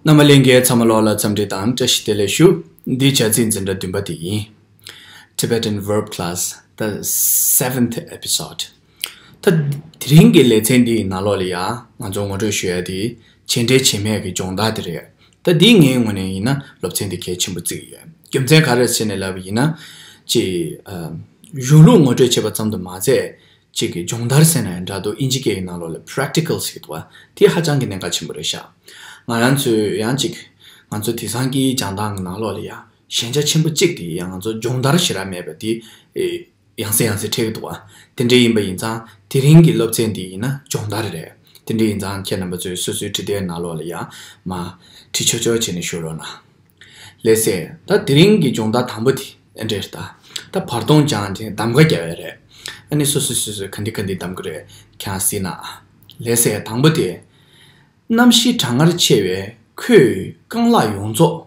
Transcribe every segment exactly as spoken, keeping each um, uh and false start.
རྣམ་པ་ལྷན་རྒྱས་ཚང་མ་ལོག་ལ་འཚམས་འདྲི་དང་བཀྲ་ཤིས་བདེ་ལེགས་ཞུ། འདི་བྱ་ཚིག་འཛིན་གྲྭ་བདུན་པ་དེ་ཡིན། Tibetan Verb Class, the seventh episode. ད་དེ་རིང་གི་ལེ་ཚན་འདིའི་ནང་ལོགས་ལ་ཡང་ང་ཚོ་ངོ་སྤྲོད་ཞུ་ཡ་དེ་བྱེད་འབྲེལ་བྱེད་མེད་ཀྱི་སྦྱོང་བརྡར་དེ་རེད། ད་འདིའི་ངའི་ངོས་ནས་ཡིན་ན་སློབ་ཚན་འདི་གལ་ཆེན་པོ་བརྩི་གི་ཡོད། རྒྱུ་མཚན་ག་རེ་ཟེར་ནས་ལབ་པ་ཡིན་ན། ཅིག་ཨ། གཞུང་ལུགས་ངོ་སྤྲོད་བྱེད་པ་ཙམ་དུ་མ་ཟད། གཅིག་གི་སྦྱོང་བརྡར་ཟེར་ན་ཡང་འདྲ་འདུག་ཨིན་ཇི་སྐད་ཡིག་ནང་ལོགས་ལ་practical ཟེར་གྱི་འདུག་བ། དེ་ཧ་ཅང་གི་གནད་འགག་ཆེན་པོ་རེད་ཤག་ང་རང་ཚོས་ཡང་གཅིག་ང་ཚོ་དེང་སང་གི་སྦྱང་སྟངས་ཀྱི་ནང་ལོགས་ལ་ཡང་ཞན་ཆ་ཆེན་པོ་གཅིག་དེ་ཡང་ང་ཚོ་སྦྱོང་བརྡར་ཞེ་དྲག་མེད་པ་དེ་ཨེ། ཡང་སེ་ཡང་སེ་འཕྲད་ཀྱི་འདུག་བ། དེ་འདྲ་ཡིན་པ་ཡིན་ཙང་དེ་རིང་གི་སློབ་ཚན་འདི་ཡིན་ན་སྦྱོང་བརྡར་རེད། དེ་འདྲ་ཡིན་ཙང་ཁྱེད་རྣམ་པ་ཚོས་སོ་སོའི་བྲིས་དེབ་ནང་ལོགས་ལ་ཡང་མར་བྲིས་ཆོག་ཆོག་བྱས་ནས་བཞུགས་རོགས་གནང་། ལགས་སེ། ད་དེ་རིང་གི་སྦྱོང་བརྡར་དང་པོ་དེ་ཨེ་འདྲས་ད། ད་བར་སྟོང་སྦྱངས་དེ་གདམ་ག་རྒྱག་ཡ་རེད། ཨ་ནི་སོ་སོ་སོ་སོས་ག་འདི་ག་འདི་གདམ་གི་རེད། ཁྱེད་རང་གཟིགས་ན། ལགས་སེ། དང་པོ་དེ། གནམ་གཤིས་གྲང་ངར་ཆེ་བས་ཁོས་རྐང་ལག་ཡོངས་རྫོགས་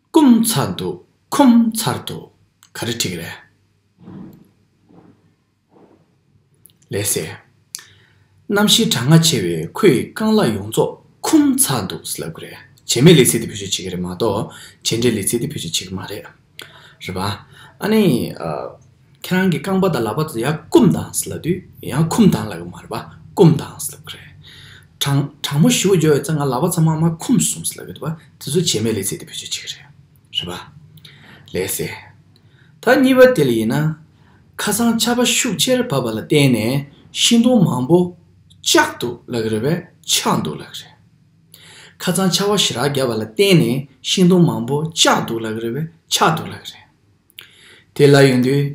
སྐུམ་ཚར་འདུག་སྐུམ་ཚར་འདུག་ག་རེ་བྲིས་ཀྱི་རེད། ལགས་སེ། གནམ་གཤིས་གྲང་ངར་ཆེ་བས་ཁོས་རྐང་ལག་ཡོངས་རྫོགས་སྐུམ་ཚར་འདུག་ཟེར་ལབ་ཀྱི་རེད། བྱེད་མེད་ལས་ཚིག་དེ་བེད་སྤྱོད་བྱེད་ཀྱི་རེད་མ་གཏོགས་བྱེད་འབྲེལ་ལས་ཚིག་དེ་བེད་སྤྱོད་བྱེད་ཀྱི་མ་རེད། རེད་པ། ཨ་ནི། ཨ། ཁྱེད་རང་གི་རྐང་པ་དང་ལག་པ་དེ་ཡར་བསྐུམ་དང་ཟེར་ལབ་དུས་ཡང་འཁུམ་དང་ལབ་ཀྱི་མ་རེད་པ། སྐུམ་དང་ཟེར་ལབ་ཀྱི་རེད། གྲང་གྲང་མོ་ཞེ་པོ་ཅིག་ཡོད་ཙང་ང་ལག་པ་ཚང་མ་མར་འཁུམ་སོང་ཟེར་ལབ་ཀྱི་འདུག་པ། དེ་ཚོ་བྱེད་མེད་ལས་ཚིག་དེ་བེད་སྤྱོད་བྱེད་ཀྱི་རེད། རེད་པ། ལགས་སེ། ད་གཉིས་པ་དེ་ལ་ཡིན་ན། ཁ་སང་ཆར་པ་ཤུགས་ཆེར་བབས་པ་ལ་བརྟེན་ནས་ཤིང་སྡོང་མང་པོ་བཅག་འདུག་ལབ་ཀྱི་རེད་པས་ཆག་འདུག་ལབ་ཀྱི་རེད། ཁ་སང་ཆར་པ་ཞེ་དྲག་བརྒྱབ་པ་ལ་བརྟེན་ནས་ཤིང་སྡོང་མང་པོ་བཅག་འདུག་ལབ་ཀྱི་རེད་པས་ཆག་འདུག་ལབ་ཀྱི་རེད། དེ་ལབ་ཡོང་དུས།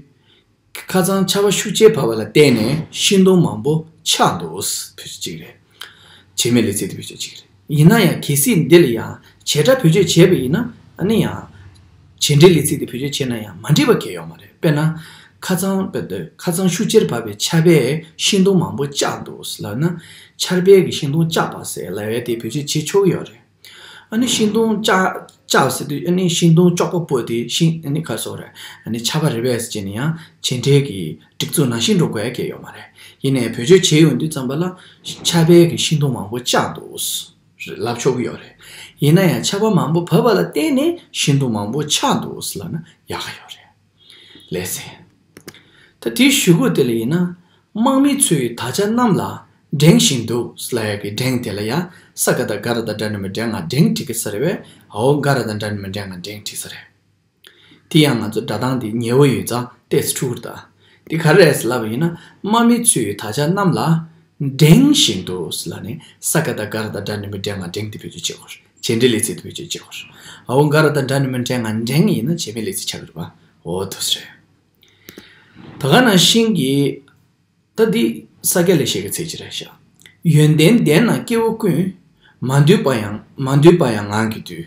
ཁ་སང་ཆར་པ་ཤུགས་ཆེར་བབས་པ་ལ་བརྟེན་ནས་ཤིང་སྡོང་མང་པོ་ཆག་འདུག་བེད་སྤྱོད་བྱེད་ཀྱི་རེད། བྱེད་མེད་ལས་ཚིག་དེ་བེད་སྤྱོད་བྱེད་ཀྱི་རེད། ཡིན་ན་ཡང་གལ་སྲིད་འདི་ལ་ཡང་བྱེད་སྒྲ་བེད་སྤྱོད་བྱས་པ་ཡིན་ན་ཨ་ནི་ཡང་། བྱེད་འབྲེལ་ལས་ཚིག་དེ་བེད་སྤྱོད་བྱས་ན་ཡང་མ་འགྲིག་པ་གང་ཡང་ཡོད་མ་རེད། དཔེར་ན། ཁ་སང་དཔེ་དེ་ཁ་སང་ཤུགས་ཆེར་བབས་པའི་ཆར་པས་ཤིང་སྡོང་མང་པོ་བཅག་འདུག་ལབ་ན། ཆར་པས་ཀྱི་ཤིང་སྡོང་བཅག་པ་ཟེར་ལབ་ཡ་དེ་བེད་སྤྱོད་བྱེད་ཆོག་གི་ཡོད་རེད། ཨ་ནི་ཤིང་སྡོང་བཅག་བཅག་ཟེར་དུས་ཨ་ནི་ཤིང་སྡོང་བཅག་པ་པོ་དེ་ཤིང་ཨ་ནི་ག་སོགས་རེད། ཨ་ནི་ཆར་པ་རེད་པས་ཟེར་ནས་ཡང་བྱེད་འབྲེལ་གྱི་སྒྲིག་འཛུགས་ནང་བཞིན་འགྲོ་དགོས་ཡ་གང་ཡང་ཡོད་མ་རེད། ཡིན་ནའི་བེད་སྤྱོད་བྱེད་ཡོང་དུས་ཙམ་པ་ལ་ཆར་པས་ཀྱི་ཤིང་སྡོང་མང་པོ་བཅག་འདུག་ལབ་ཆོག་གི་ཡོད་རེད། ཡིན་ན་ཡང་ཆར་པ་མང་པོ་བབས་པ་ལ་བརྟེན་ནས་ཤིང་སྡོང་མང་པོ་ཆག་འདུག་ལབ་ན་ཡག་ག་ཡོད་རེད། ལགས་སེ། ད་དེའི་གཞུག་གུ་དེ་ལ་ཡིན་ན། དམག་མི་ཚོས་ད་ཆ་གནམ་ལ་འགྲེང་བཞིན་འདུག་ལབ་ཡ་གི་འགྲེང་དེ་ལ་ཡང་ས་ཀ་བཏགས་སྒ་ར་བཏགས་སྒྲ་སྒྲ་མི་འགྲེང་ང་འགྲེང་བྲིས་ཀྱི་ས་རེད་པས། འོ་སྒ་ར་བཏགས་སྒྲ་མི་འགྲེང་ང་འགྲེང་བྲིས་ས་རེད། དེ་ཡང་ང་ཚོ་སྒྲ་གདངས་དེ་ཉེ་བོ་ཡོད་ཙང་ཏོག་ཙམ་འཁྲུག་གི་རེད་ད། དེ་ག་རེ་རེད་ལབ་པ་ཡིན་ན། དམག་མི་ཚོས་ད་ཆ་གནམ་ལ་འགྲེང་བཞིན་འདུག་ལབ་ནས་ས་ཀ་བཏགས་སྒ་ར་བཏགས་སྒྲ་སྒྲ་མི་འགྲེང་ང་འགྲེང་དེ་བེད་སྤྱོད་བྱེད་དགོས་རེད། བྱེད་འབྲེལ་ལས་ཚིག་དེ་བེད་སྤྱོད་བྱེད་དགོས་རེད། འོ་སྒ་ར་བཏགས་སྒྲ་སྒྲ་མི་འགྲེང་ང་འགྲེང་ཡིན་ན་བྱེད་མེད་ལས་ཚིག་ཆགས་ཀྱི་རེད་པ། འོ་འདུག་སེ་རེད། ད་ག་ནང་བཞིན་གྱི། ད་འདི་ས་སྐྱ་ལེགས་བཤད་ཀྱི་ཚིག་ཅིག་རེད་ཤག་ཡོན་ཏན་ལྡན་ན་སྐྱེ་བོ་ཀུན། མ་འདུས་པ་ཡང་མ་འདུས་པ་ཡང་ངང་གིས་འདུས།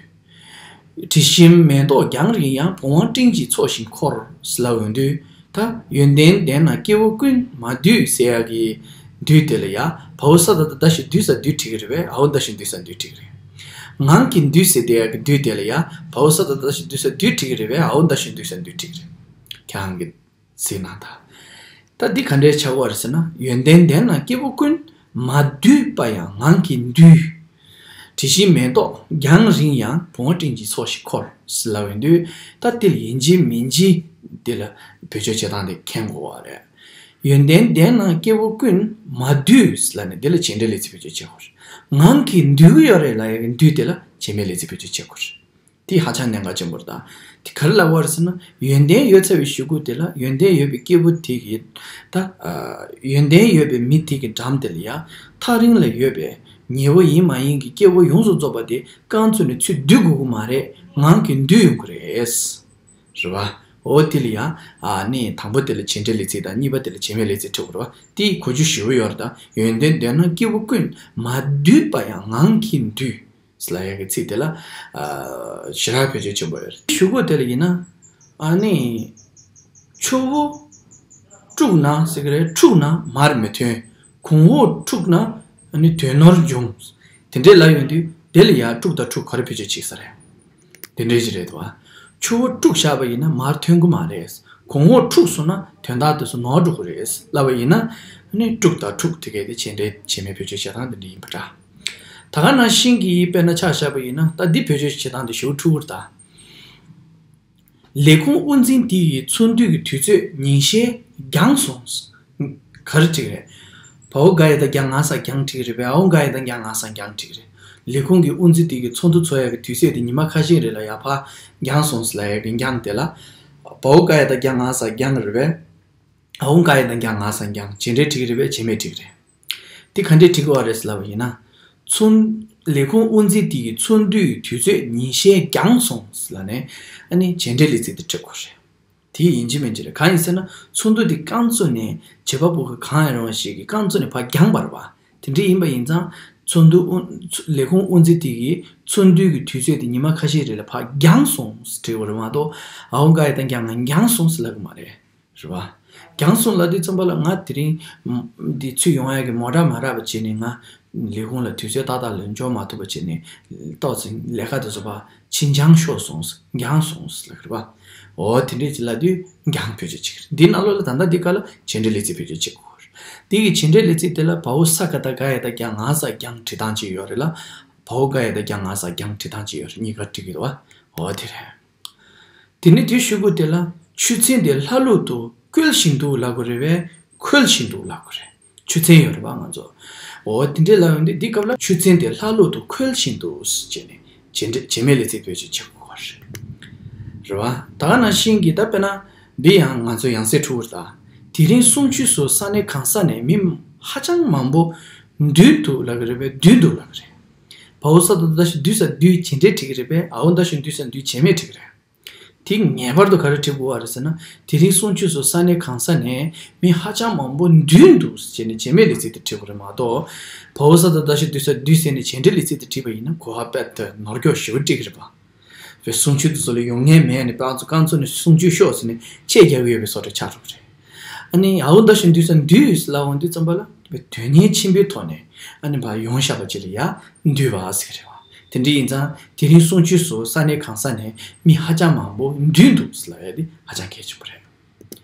དྲི་ཞིམ་མེ་ཏོག་རྒྱང་རིང་ཡང་། བུང་བ་སྤྲིན་གྱི་ཚོགས་བཞིན་འཁོར། ཟེར་ལབ་ཡོང་དུས། ད་ཡོན་ཏན་ལྡན་ན་སྐྱེ་བོ་ཀུན། མ་འདུས་ཟེར་ཡ་གི་འདུས་དེ་ལ་ཡ། བའོ་ས་ད་བཏགས་སྡ་ཞབས་ཀྱུ་འདུས་ས་འདུས་བྲིས་ཀྱི་རེད་པས། འའོ་ད་ཞབས་ཀྱུ་འདུས་ས་འདུས་བྲིས་ཀྱི་རེད། ངང་གིས་འདུས་ཟེར་དེ་ཡ་གི་འདུས་དེ་ལ་ཡ། བའོ་ས་ད་བཏགས་སྡ་ཞབས་ཀྱུ་འདུས་ས་འདུས་བྲིས་ཀྱི་རེད་པས། འའོ་ད་ཞབས་ཀྱུ་འདུས་ས་འདུས་བྲིས་ཀྱི་རེད། ཁྱེད་རང་གི་གཟིགས་གནང་དང་། ད་འདི་ག་འདྲའི་ཆགས་པ་རེད་ཟེར་ན། ཡོན་ཏན་ལྡན་ན་སྐྱེ་བོ་ཀུན། མ་འདུས་པ་ཡང་ངང་གིས་འདུས། དྲི་ཞིམ་མེ་ཏོག་རྒྱང་རིང་ཡང་། བུང་བ་སྤྲིན་གྱི་ཚོགས་བཞིན་འཁོར། ཟེར་ལབ་ཡོང་དུས། ད་དེ་ལ་ཡིན་གཅིག་མིན་གཅིག་དེ་ལ་བེད་སྤྱོད་བྱེད་སྟངས་དེ་མཁྱེན་དགོས་པ་རེད། ཡོན་ཏན་ལྡན་ན་སྐྱེ་བོ་ཀུན། མ་འདུས་ལབ་ནས་དེ་ལ་བྱེད་འབྲེལ་ལས་ཚིག་བེད་སྤྱོད་བྱེད་དགོས་རེད། ངང་གིས་འདུས་ཀྱི་ཡོད་རེད་ལབ་ཡ་གི་འདུས་དེ་ལ་བྱེད་མེད་ལས་ཚིག་བེད་སྤྱོད་བྱེད་དགོས་རེད། དེ་ཧ་ཅང་གནད་འགག་ཆེན་པོ་རེད་ད། དེ་ག་རེ་ལབ་པ་རེད་ཟེར་ན། ཡོན་ཏན་ཡོད་ཚར་བའི་གཞུག་གུ་དེ་ལ་ཡོན་ཏན་ཡོད་པའི་སྐྱེས་བུ་དེ་གིས་ད། ཨ། ཡོན་ཏན་ཡོད་པའི་མི་དེ་གི་འགྲམ་དེ་ལ་ཡ། ཐག་རིང་ལ་ཡོད་པའི་ཉེ་བོ་ཡིན་མ་ཡིན་གྱི་སྐྱེ་བོ་ཡོངས་སུ་རྫོགས་པ་དེ་རྐང་བཙུགས་ནས་ཚུར་འདུས་དགོས་ཀྱི་མ་རེད། ངང་གིས་འདུས་ཡོང་གི་རེད། རེད་པ། འོ་དེ་ལ་ཡ། ཨ་ནི་དང་པོ་དེ་ལ་བྱེད་འབྲེལ་ལས་ཚིག་དང་གཉིས་པ་དེ་ལ་བྱེད་མེད་ལས་ཚིག་འཁྲིད་དགོས་རེད་པ། དེ་གོ་རྒྱུ་ཞེ་པོ་ཡོད་རེད་ད། ཡོན་ཏན་ལྡན་ན་སྐྱེ་བོ་ཀུན། མ་འདུས་པ་ཡང་ངང་གིས་འདུས། ལབ་ཡ་གི་ཚིག་དེ་ལ། ཨ། ཞེ་དྲག་བེད་སྤྱོད་ཆེན་པོ་ཡོད་རེད། གཞུག་གུ་དེ་ལ་ཡིན་ན། ཨ་ནི། ཆུ་བོ་དཀྲུགས་ན་ཟེར་གི་རེད། འཁྲུགས་ན་མར་མི་ཐོན། གོང་འོག་འཁྲུགས་ན་ཨ་ནི་དོན་ནོར་འབྱུང་། དེ་འདྲས་ལབ་ཡོང་དུས་དེ་ལ་ཡང་དཀྲུགས་དང་འཁྲུགས་ག་རེ་བེད་སྤྱོད་བྱེད་ས་རེད། དེ་འདྲས་ཅིག་རེད་དོ། ཆུ་བོ་དཀྲུགས་བཞག་པ་ཡིན་ན་མར་ཐོན་གི་མ་རེད། གོང་འོག་འཁྲུགས་སོང་ན་དོན་དག་དེ་ཚོ་ནོར་འགྲོ་གི་རེད་ལབ་པ་ཡིན་ན། ཨ་ནི་དཀྲུགས་དང་འཁྲུགས་དེ་གས་དེ་བྱེད་འབྲེལ་བྱེད་མེད་བེད་སྤྱོད་བྱེད་སྟངས་དེ་འདྲ་ཡིན་པ་འདྲ། ད་ག་ནང་བཞིན་གྱི་དཔེར་ན་ཆ་བཞག་པ་ཡིན་ན། ད་འདི་བེད་སྤྱོད་བྱེད་སྟངས་འདི་ཞེ་པོ་འཁྲུལ་པོ་རེད་ད། ལས་ཁུངས་དབུ་འཛིན་དེ་ཡི་ཚོགས་འདུ་གི་དུས་ཚོད་ཉིན་ཤས་འགྱངས་སོང་། ག་རེ་འགྲིག་རེད། བའོ་ག་ཡ་བཏགས་འགྱངས་ང་ས་འགྱངས་འགྲིག་རེད་པས། འའོ་ག་ཡ་བཏགས་འགྱངས་ང་ས་འགྱངས་འགྲིག་རེད། ལས་ཁུངས་ཀྱི་དབུ་འཛིན་དེ་གི་ཚོགས་འདུ་ཚོགས་ཡ་གི་དུས་ཚོད་དེ་ཉི་མ་ཁ་ཤས་རེ་ལ་ཡར་ཕར་འགྱངས་སོང་ཟེར་ལབ་ཡ་གི་འགྱངས་དེ་ལ། བའོ་ག་ཡ་བཏགས་འགྱངས་ང་ས་འགྱངས་རེད་པས། འའོ་ག་ཡ་བཏགས་འགྱངས་ང་ས་འགྱངས། བྱེད་འབྲེལ་འགྲིག་རེད་པས། བྱེད་མེད་འགྲིག་རེད། དེ་ག་འདྲས་འགྲིག་གི་ཡོད་རེད་ཟེར་ལབ་པ་ཡིན་ན། ཚོགས། ལས་ཁུངས་དབུ་འཛིན་དེ་གི་ཚོགས་འདུའི་དུས་ཚོད་ཉིན་ཤས་འགྱངས་སོང་ཟེར་ལབ་ནས། ཨ་ནི་བྱེད་འབྲེལ་ལས་ཚིག་དེ་འབྲི་དགོས་རེད། དེ་ཡིན་གཅིག་མིན་གཅིག་རེད། གང་ཡིན་ཟེར་ན། ཚོགས་འདུ་དེ་རྐང་བཙུགས་ནས་བྱེད་པ་པོ་གི་གང་ཡང་རུང་བ་ཞིག་གིས་རྐང་བཙུགས་ནས་ཕར་འགྱངས་པ་རེད་པ། དེ་འདྲས་ཡིན་པ་ཡིན་ཙང་། ཚོགས་འདུ་དབུ། ལས་ཁུངས་དབུ་འཛིན་དེ་གི་ཚོགས་འདུའི་གི་དུས་ཚོད་དེ་ཉི་མ་ཁ་ཤས་རེ་ལ་ཕར་འགྱངས་སོང་ཟེར་འབྲི་དགོས་རེད་མ་གཏོགས། འའོ་ག་ཡ་བཏགས་འགྱངས་ང་འགྱངས་སོང་ཟེར་ལབ་གི་མ་རེད། རེད་པ། འགྱངས་སོང་ལབ་དུས་ཙམ་པ་ལ། ང་དེ་རིང་འདི་ཚུར་ཡོང་ཡ་གི་མོ་ཊ་མ་རག་པ་བྱས་ནས། ང་ལས་ཁུངས་ལ་དུས་ཚོད་ཏག་ཏག་ལ་འབྱོར་མ་ཐུབ་པ་བྱས་ནས། ཏོག་ཙམ་ལས་ཀ་དེ་ཚོ་ཕར་ཕྱིར་འགྱངས་ཤོར་སོང་། འགྱངས་སོང་ལབ་རེད་པ། འོ་དེ་འདྲས་ཅིག་ལབ་དུས་འགྱངས་བེད་སྤྱོད་བྱེད་ཀྱི་རེད། འདི་ནང་ལོགས་ལ་ད་ལྟ་འདི་ག་ལ་བྱེད་འབྲེལ་ལས་ཚིག་བེད་སྤྱོད་བྱེད་དགོས་རེད། འདི་གི་བྱེད་འབྲེལ་ལས་ཚིག་དེ་ལ་བའོ་ས་ག་བཏགས་ག་ཡ་བཏགས་འགྱ་ང་ས་འགྱངས་འབྲི་སྟངས་ཅིག་ཡོད་རེད་ལ། བའོ་ག་ཡ་བཏགས་འགྱ་ང་ས་འགྱངས་འབྲི་སྟངས་ཅིག་ཡོད་རེད། གཉིས་ཀ་འགྲིག་གི་འདུག་པ། འོ་དེ་རེད། དེ་ནས་དེའི་གཞུག་གུ་དེ་ལ། ཆུ་ཚན་དེ་ལྷ་ལུག་ཏུ་བསྐོལ་བཞིན་འདུག་ལབ་དགོས་རེད་པས། ཁོལ་བཞིན་འདུག་ལབ་དགོས་རེད། ཆུ་ཚན་ཡོད་རེད་པ་ང་ཚོ། འོ་དེ་འདྲས་ལབ་ཡོང་དུས། འདི་སྐབས་ལ་ཆུ་ཚན་དེ་ལྷ་ལུག་ཏུ་ཁོལ་བཞིན་འདུག་ཟེར་ནས་བྱེད་འབྲེལ། བྱེད་མེད་ལས་ཚིག་བེད་སྤྱོད་བྱེད་དགོས་པ་རེད། རེད་པ། ད་ག་ནང་བཞིན་གྱི། ད་དཔེར་ན་འདི་ཡང་ང་ཚོ་ཡང་སེ་འཁྲུལ་པོ་རེད་ད། དེ་རིང་གསུང་ཆོས་སུ་ས་གནས་གང་ས་ནས་མི་ཧ་ཅང་མང་པོ་འདུས་འདུག་ལབ་ཀྱི་རེད་པས། འདུས་འདུག་ལབ་ཀྱི་རེད། བའོ་ས་ད་འདུས་ས་འདུས་བྱེད་འབྲེལ་འགྲིག་གི་རེད་པས། འའོ་ད་འདུས་ས་འདུས་བྱེད་མེད་འགྲིག་གི་རེད། དེ་ངེས་པར་དུ་ག་རེ་འབྲི་དགོས་པ་རེད་ཟེར་ན། དེ་རིང་གསུང་ཆོས་སུ་ས་གནས་གང་ས་ནས་མི་ཧ་ཅང་མང་པོ་འདུས་འདུག་ཟེར་ནས་བྱེད་མེད་ལས་ཚིག་དེ་འབྲི་དགོས་རེད་མ་གཏོགས། བའོ་ས་ད་འདུས་ས་འདུས་བྱེད་འབྲེལ་ལས་ཚིག་དེ་བྲིས་པ་ཡིན་ན། གོ་བ་དཔེ་དེ་ནོར་འཁྱོག་ཞེ་པོ་འགྲིག་གི་རེད་པ། བའི་གསུང་ཆོས་དེ་ཚོ་ལ་ཡོང་མཁན་མེད་ནས། རྐང་བཙུགས་རྐང་བཙུགས་ནས་གསུང་ཆོས་ཤོག་ཟེར་ནས་ཆད་རྒྱག་གི་ཡོད་པའི་བཟོ་འདྲ་ཆགས་འགྲོ་གི་རེད། ཨ་ནི་འའོ་ད་འདུས་ས་འདུས་ལབ་ཡོང་དུས་ཙམ་པ་ལ། བའི་དོན་སྙིང་ཆེན་པོའི་ཐོག་ནས། ཨ་ནི་ཕར་ཡོང་བཞག་པ་ཅིག་ལ་ཡ་འདུས་པ་ཟེར་གི་རེད་པ། དེ་འདྲ་ཡིན་ཙང་། དེ་རིང་གསུང་ཆོས་སུ་ས་གནས་གང་ས་ནས་མི་ཧ་ཅང་མང་པོ་འདུས་འདུག་ཟེར་ལབ་ཡ་དེ་ཧ་ཅང་གལ་ཆེན་པོ་རེད།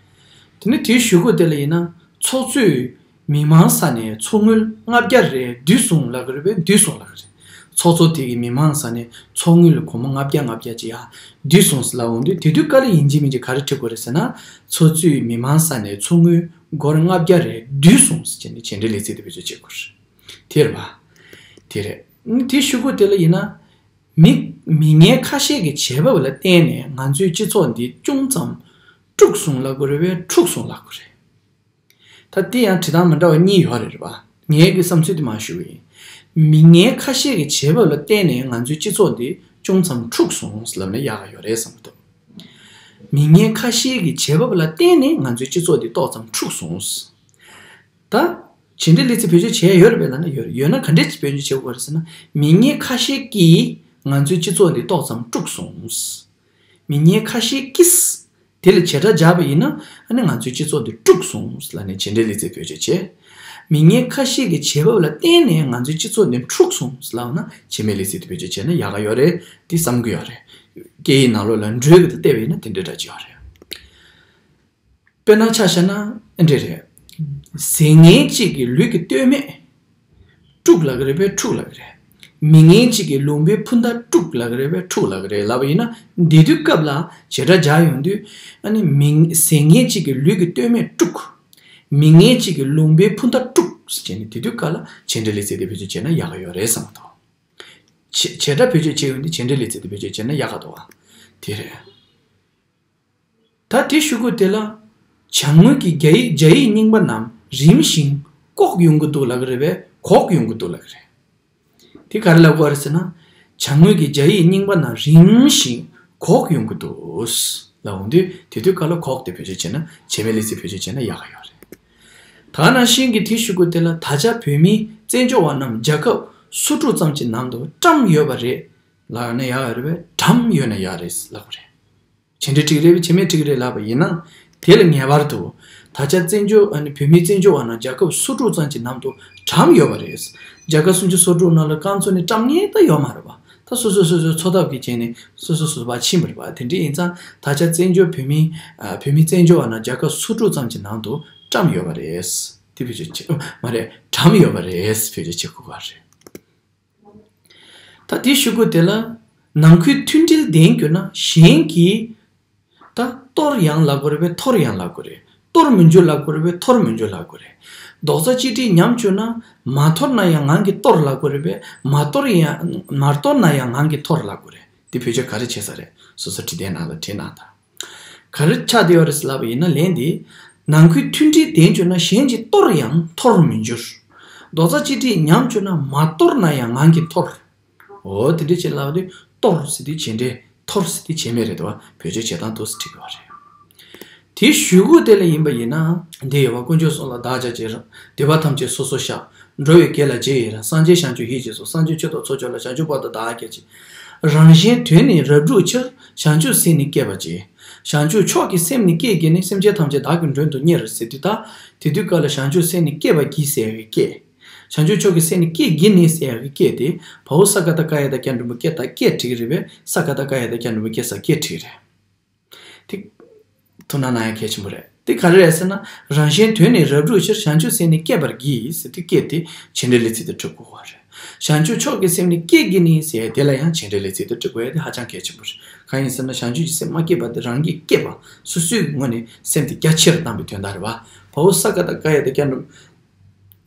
དེ་ནས་དེའི་གཞུག་གུ་དེ་ལ་ཡིན་ན། ཚོགས་གཙོས་མི་མང་ས་ནས་ཚོགས་དངུལ་ལྔ་བརྒྱ་རེ་བསྡུས་སོང་ལབ་ཀྱི་རེད་པས། བསྡུས་སོང་ལབ་ཀྱི་རེད། ཚོགས་གཙོ་དེ་གི་མི་མང་ས་ནས་ཚོགས་དངུལ་སྒོར་མོ་ལྔ་བརྒྱ་ལྔ་བརྒྱ་ཅིག་ཡར་བསྡུས་སོང་ཟེར་ལབ་ཡོང་དུས། དེ་དུས་སྐབས་ལ་ཡིན་གཅིག་མིན་གཅིག་ག་རེ་འབྲི་དགོས་རེད་ཟེར་ན། ཚོགས་གཙོས་མི་མང་ས་ནས་ཚོགས་དངུལ་སྒོར་ལྔ་བརྒྱ་རེ་བསྡུས་སོང་ཟེར་བྱས་ནས་བྱེད་འབྲེལ་ལས་ཚིག་དེ་བེད་སྤྱོད་བྱེད་དགོས་རེད། དེ་རེད་པ། དེ་རེད། དེའི་གཞུག་གུ་དེ་ལ་ཡིན་ན། མི། མི་ངན་ཁ་ཤས་ཀྱི་བྱེད་བབ་ལ་བརྟེན་ནས་ང་ཚོའི་སྤྱི་ཚོགས་འདི་ཅུང་ཙམ་དཀྲུགས་སོང་ལབ་དགོས་རེད་པས། འཁྲུགས་སོང་ལབ་དགོས་རེད། ད་དེ་ཡང་འབྲི་སྟངས་མི་འདྲ་བ་གཉིས་ཡོད་རེད་པ། ངའི་གི་བསམ་ཚུལ་དེ་མར་ཞུ་གི་ཡིན། མི་ངན་ཁ་ཤས་ཀྱི་བྱེད་བབ་ལ་བརྟེན་ནས་ང་ཚོའི་སྤྱི་ཚོགས་འདི་ཅུང་ཙམ་འཁྲུགས་སོང་ལབ་ན་ཡག་ག་ཡོད་རེད་བསམ་གྱི་འདུག་མི་ངན་ཁ་ཤས་ཀྱི་བྱེད་བབ་ལ་བརྟེན་ནས་ང་ཚོའི་སྤྱི་ཚོགས་འདི་ཏོག་ཙམ་འཁྲུགས་སོང་། ད་བྱེད་འབྲེལ་ལས་ཚིག་བེད་སྤྱོད་བྱས་ཡོད་རེད་པས་ལབ་ན། ཡོད། ཡོད་ན་ག་འདྲས་བེད་སྤྱོད་བྱེད་དགོས་རེད་ཟེར་ན། མི་ངན་ཁ་ཤས་ཀྱིས་ང་ཚོའི་སྤྱི་ཚོགས་འདི་ཏོག་ཙམ་དཀྲུགས་སོང་། མི་ངན་ཁ་ཤས་ཀྱིས། དེ་ལ་བྱེད་སྒྲ་སྦྱར་བ་ཡིན་ན། ཨ་ནི་ང་ཚོའི་སྤྱི་ཚོགས་འདི་དཀྲུགས་སོང་ལབ་ནས་བྱེད་འབྲེལ་ལས་ཚིག་བེད་སྤྱོད་བྱས། མི་ངན་ཁ་ཤས་ཀྱི་བྱེད་བབ་ལ་བརྟེན་ནས་ང་ཚོའི་སྤྱི་ཚོགས་འདི་འཁྲུགས་སོང་ལབ་ན། བྱེད་མེད་ལས་ཚིག་དེ་བེད་སྤྱོད་བྱས་ན་ཡག་ག་ཡོད་རེད། དེ་བསམ་གྱི་ཡོད་རེད། སྐད་ཡིག་ནང་ལོགས་ལ་འགྲོས་ཀྱི་དེ་བལྟས་པ་ཡིན་ན་དེ་འདྲའི་འདྲ་ཅིག་ཡོད་རེད། དཔེར་ན་ཆ་བཞག་ན་འདི་འདྲ་རེད། ཟས་ངན་གཅིག་གིས་ལུས་ཀྱི་སྟོད་སྨད་དཀྲུགས་ལབ་ཀྱི་རེད་པས། འཁྲུགས་ལབ་ཀྱི་རེད། མི་ངན་གཅིག་གིས་ལུང་པའི་ཕུ་མདའ་དཀྲུགས་ལབ་ཀྱི་རེད་པས། འཁྲུགས་ལབ་ཀྱི་རེད་ལབ་པ་ཡིན་ན། འདི་དུས་སྐབས་ལ་བྱེད་སྒྲ་སྦྱར་ཡོང་དུས། ཨ་ནི་མི། ཟས་ངན་གཅིག་གིས་ལུས་ཀྱི་སྟོད་སྨད་དཀྲུགས། མི་ངན་གཅིག་གིས་ལུང་པའི་ཕུ་མདའ་དཀྲུགས་ཟེར་བྱས་ནས། དེ་དུས་སྐབས་ལ་བྱེད་འབྲེལ་ལས་ཚིག་དེ་བེད་སྤྱོད་བྱས་ན་ཡག་ག་ཡོད་རེད་བསམ་གྱི་འདུག་བྱེད། བྱེད་སྒྲ་བེད་སྤྱོད་བྱས་ཡོང་དུས་བྱེད་འབྲེལ་ལས་ཚིག་དེ་བེད་སྤྱོད་བྱས་ན་ཡག་ག་འདུག་པ། དེ་རེད། ད་དེའི་གཞུག་གུ་དེ་ལ། བྱ་དངོས་ཀྱི་རྒྱ་ཡིག་རྒྱ་ཡིག་རྙིང་པ་རྣམས་རིམ་བཞིན་ལྐོག་ཡོང་གི་འདུག་ལབ་ཀྱི་རེད་པས། གོག་ཡོང་གི་འདུག་ལབ་ཀྱི་རེད། དེ་ག་རེ་ལབ་དགོས་རེད་ཟེར་ན། བྱ་དངོས་ཀྱི་རྒྱ་ཡིག་རྙིང་པ་རྣམས་རིམ་བཞིན་གོག་ཡོང་གི་འདུག་ལབ་འོང་དུས། དེ་དུས་སྐབས་ལ་གོག་དེ་བེད་སྤྱོད་བྱས་ན། བྱེད་མེད་ལས་ཚིག་བེད་སྤྱོད་བྱས་ན་ཡག་ག་ཡོད་རེད། ད་ནང་བཞིན་གྱི་དེའི་གཞུག་གུ་དེ་ལ། ད་ཆ་བོད་མིའི་བཙན་བྱོལ་བ་རྣམས་རྒྱལ་ཁབ་སོ་དྲུག་ཙམ་གྱི་ནང་དུ་བཀྲམ་ཡོད་པ་རེད་ལབ་ན་ཡག་ཡོད་རེད་པས། གྲམ་ཡོད་ན་ཡག་རེད་ལབ་དགོས་རེད། བྱེད་འབྲེལ་འགྲིག་རེད་པས། བྱེད་མེད་འགྲིག་རེད་ལབ་པ་ཡིན་ན། དེ་ལ་ངེས་པར་དུ། ད་ཆ་བཙན་བྱོལ། ཨ་ནི་བོད་མིའི་བཙན་བྱོལ་བ་རྣམས་རྒྱལ་ཁབ་སོ་དྲུག་ཙམ་གྱི་ནང་དུ་གྲམ་ཡོད་པ་རེད། རྒྱལ་ཁབ་སུམ་ཅུ་སོ་དྲུག་ནང་ལ་རྐང་བཙུགས་ནས་བཀྲམ་མཁན་ད་ཡོད་མ་རེད་པ། ད་སོ་སོ་སོ་སོའི་འཚོ་ཐབས་ཀྱི་ཆེད་ནས་སོ་སོ་སོ་སོ་ཕར་ཕྱིན་པ་རེད་པ། དེ་འདྲ་ཡིན་ཙང་། ད་ཆ་བཙན་བྱོལ་བོད་མི། ཨ། བོད་མིའི་བཙན་བྱོལ་བ་རྣམས་རྒྱལ་ཁབ་སོ་དྲུག་ཙམ་གྱི་ནང་དུ་བཀྲམ་ཡོད་པ་རེད། དེ་བེད་སྤྱོད་བྱེད། མ་རེད། གྲམ་ཡོད་པ་རེད། བེད་སྤྱོད་བྱེད་དགོས་པ་རེད། ད་དེའི་གཞུག་གུ་དེ་ལ། ནང་ཁུལ་མཐུན་སྒྲིལ་ལྡན་གྱུར་ན་གཞན་གྱིས། ད་གཏོར་ཡང་ལབ་དགོས་རེད་པས་འཐོར་ཡང་ལབ་དགོས་རེད། གཏོར་མི་འཇུག་ལབ་དགོས་རེད་པས་འཐོར་མི་འཇུག་ལབ་དགོས་རེད། རྡོག་རྩ་གཅིག་སྒྲིལ་ཉམས་བཅུག་ན་མ་འཐོར་ན་ཡང་ངང་གིས་གཏོར་ལབ་དགོས་རེད་པས་མ་གཏོར་ཡང་མ་གཏོར་ན་ཡང་ངང་གིས་འཐོར་ལབ་དགོས་རེད། དེ་བེད་སྤྱོད་ག་རེ་བྱེད་ས་རེད། སོ་སོ་བྲིས་དེབ་ནང་ལ་བྲིས་གནང་དང་། ག་རེ་ཆགས་བསྡད་ཡོད་རེད་ཟེར་ལབ་པ་ཡིན་ན་ལན་འདི། ནང་ཁུལ་མཐུན་སྒྲིལ་ལྡན་བཅུག་ན་གཞན་གྱིས་གཏོར་ཡང་འཐོར་མི་འགྱུར། རྡོག་རྩ་གཅིག་སྒྲིལ་ཉམས་བཅུག་ན་མ་གཏོར་ན་ཡང་ངང་གིས་འཐོར། འོ་དེ་འདྲ་བྱེད་ལབ་དུས་གཏོར་ཟེར་དུས་བྱེད་འབྲེལ་འཐོར་ཟེར་དུས་བྱེད་མེད་རེད་དོ། བེད་སྤྱོད་བྱེད་སྟངས་འདུག་སེ་བྲིས་དགོས་པ་རེད། དེའི་གཞུག་གུ་དེ་ལ་ཡིན་པ་ཡིན་ན་འདི་ཡོད་པ། དཀོན་མཆོག་གསུམ་ལ་བདག་ཅག་གཅེས་རབ། འདོད་པ་ཐམས་ཅད་སོ་སོར་བཤགས། འགྲོ་བའི་དགེ་ལ་རྗེས་ཡི་རང་། སངས་རྒྱས་བྱང་ཆུབ་ཡིད་ཀྱིས་བཟུང་། སངས་རྒྱས་ཆོས་ཐོབ་ཚོགས་མཆོག་ལ། བྱང་ཆུབ་བར་དུ་བདག་གིས་བགྱི། རང་གཞན་དོན་ནི་རབ་བསྒྲུབ་ཕྱིར། བྱང་ཆུབ་སེམས་ནི་བསྐྱེད་པར་བགྱི། བྱང་ཆུབ་མཆོག་གི་སེམས་ནི་བསྐྱེད་བགྱིས་ནས། སེམས་ཅན་ཐམས་ཅད་བདག་གིས་མགྲོན་དུ་གཉེར་ཟེར་དུས་ད། དེ་དུས་སྐབས་ལ་བྱང་ཆུབ་སེམས་ནི་བསྐྱེད་པར་བགྱི་ཟེར་བའི་བསྐྱེད། བྱང་ཆུབ་མཆོག་གི་སེམས་ནི་བསྐྱེད་བགྱིས་ནས་ཟེར་བའི་བསྐྱེད་དེ། བའོ་ས་ཀ་བཏགས་སྐ་ཡ་བཏགས་སྐྱ་འགྲེང་བུ་སྐྱེ་ད་བསྐྱེད་བྲིས་ཀྱི་རེད་པས། ས་ཀ་བཏགས་སྐ་ཡ་བཏགས་སྐྱ་འགྲེང་བུ་སྐྱེ་ས་བསྐྱེད་བྲིས་ཀྱི་རེད། དེ་ཐུགས་སྣང་གནང་ཡ་གལ་ཆེན་པོ་རེད། དེ་ག་རེ་རེད་ཟེར་ན། རང་གཞན་དོན་ནི་རབ་བསྒྲུབ་ཕྱིར། བྱང་ཆུབ་སེམས་ནི་བསྐྱེད་པར་བགྱི་ཟེར་དུས་བསྐྱེད་དེ་བྱེད་འབྲེལ་ལས་ཚིག་ཏུ་འགྲོ་དགོས་པ་རེད། བྱང་ཆུབ་མཆོག་གི་སེམས་ནི་བསྐྱེད་བགྱིས་ནས་ཟེར་དེ་ལ་ཡང་བྱེད་འབྲེལ་ལས་ཚིག་ཏུ་འགྲོ་དགོས་ཡ་དེ་ཧ་ཅང་གལ་ཆེན་པོ་རེད། གང་ཡིན་ཟེར་ན་བྱང་ཆུབ་ཀྱི་སེམས་མ་བསྐྱེད་པ་དེ་རང་གིས་བསྐྱེད་པ་སོ་སོའི་ངོས་ནས་སེམས་དེ་རྒྱ་ཆེར་བཏང་བའི་དོན་དག་རེད་བ། བའོ་ས་ཀ་བཏགས་སྐ་ཡ་བཏགས་སྐྱ་འགྲེང་བུ།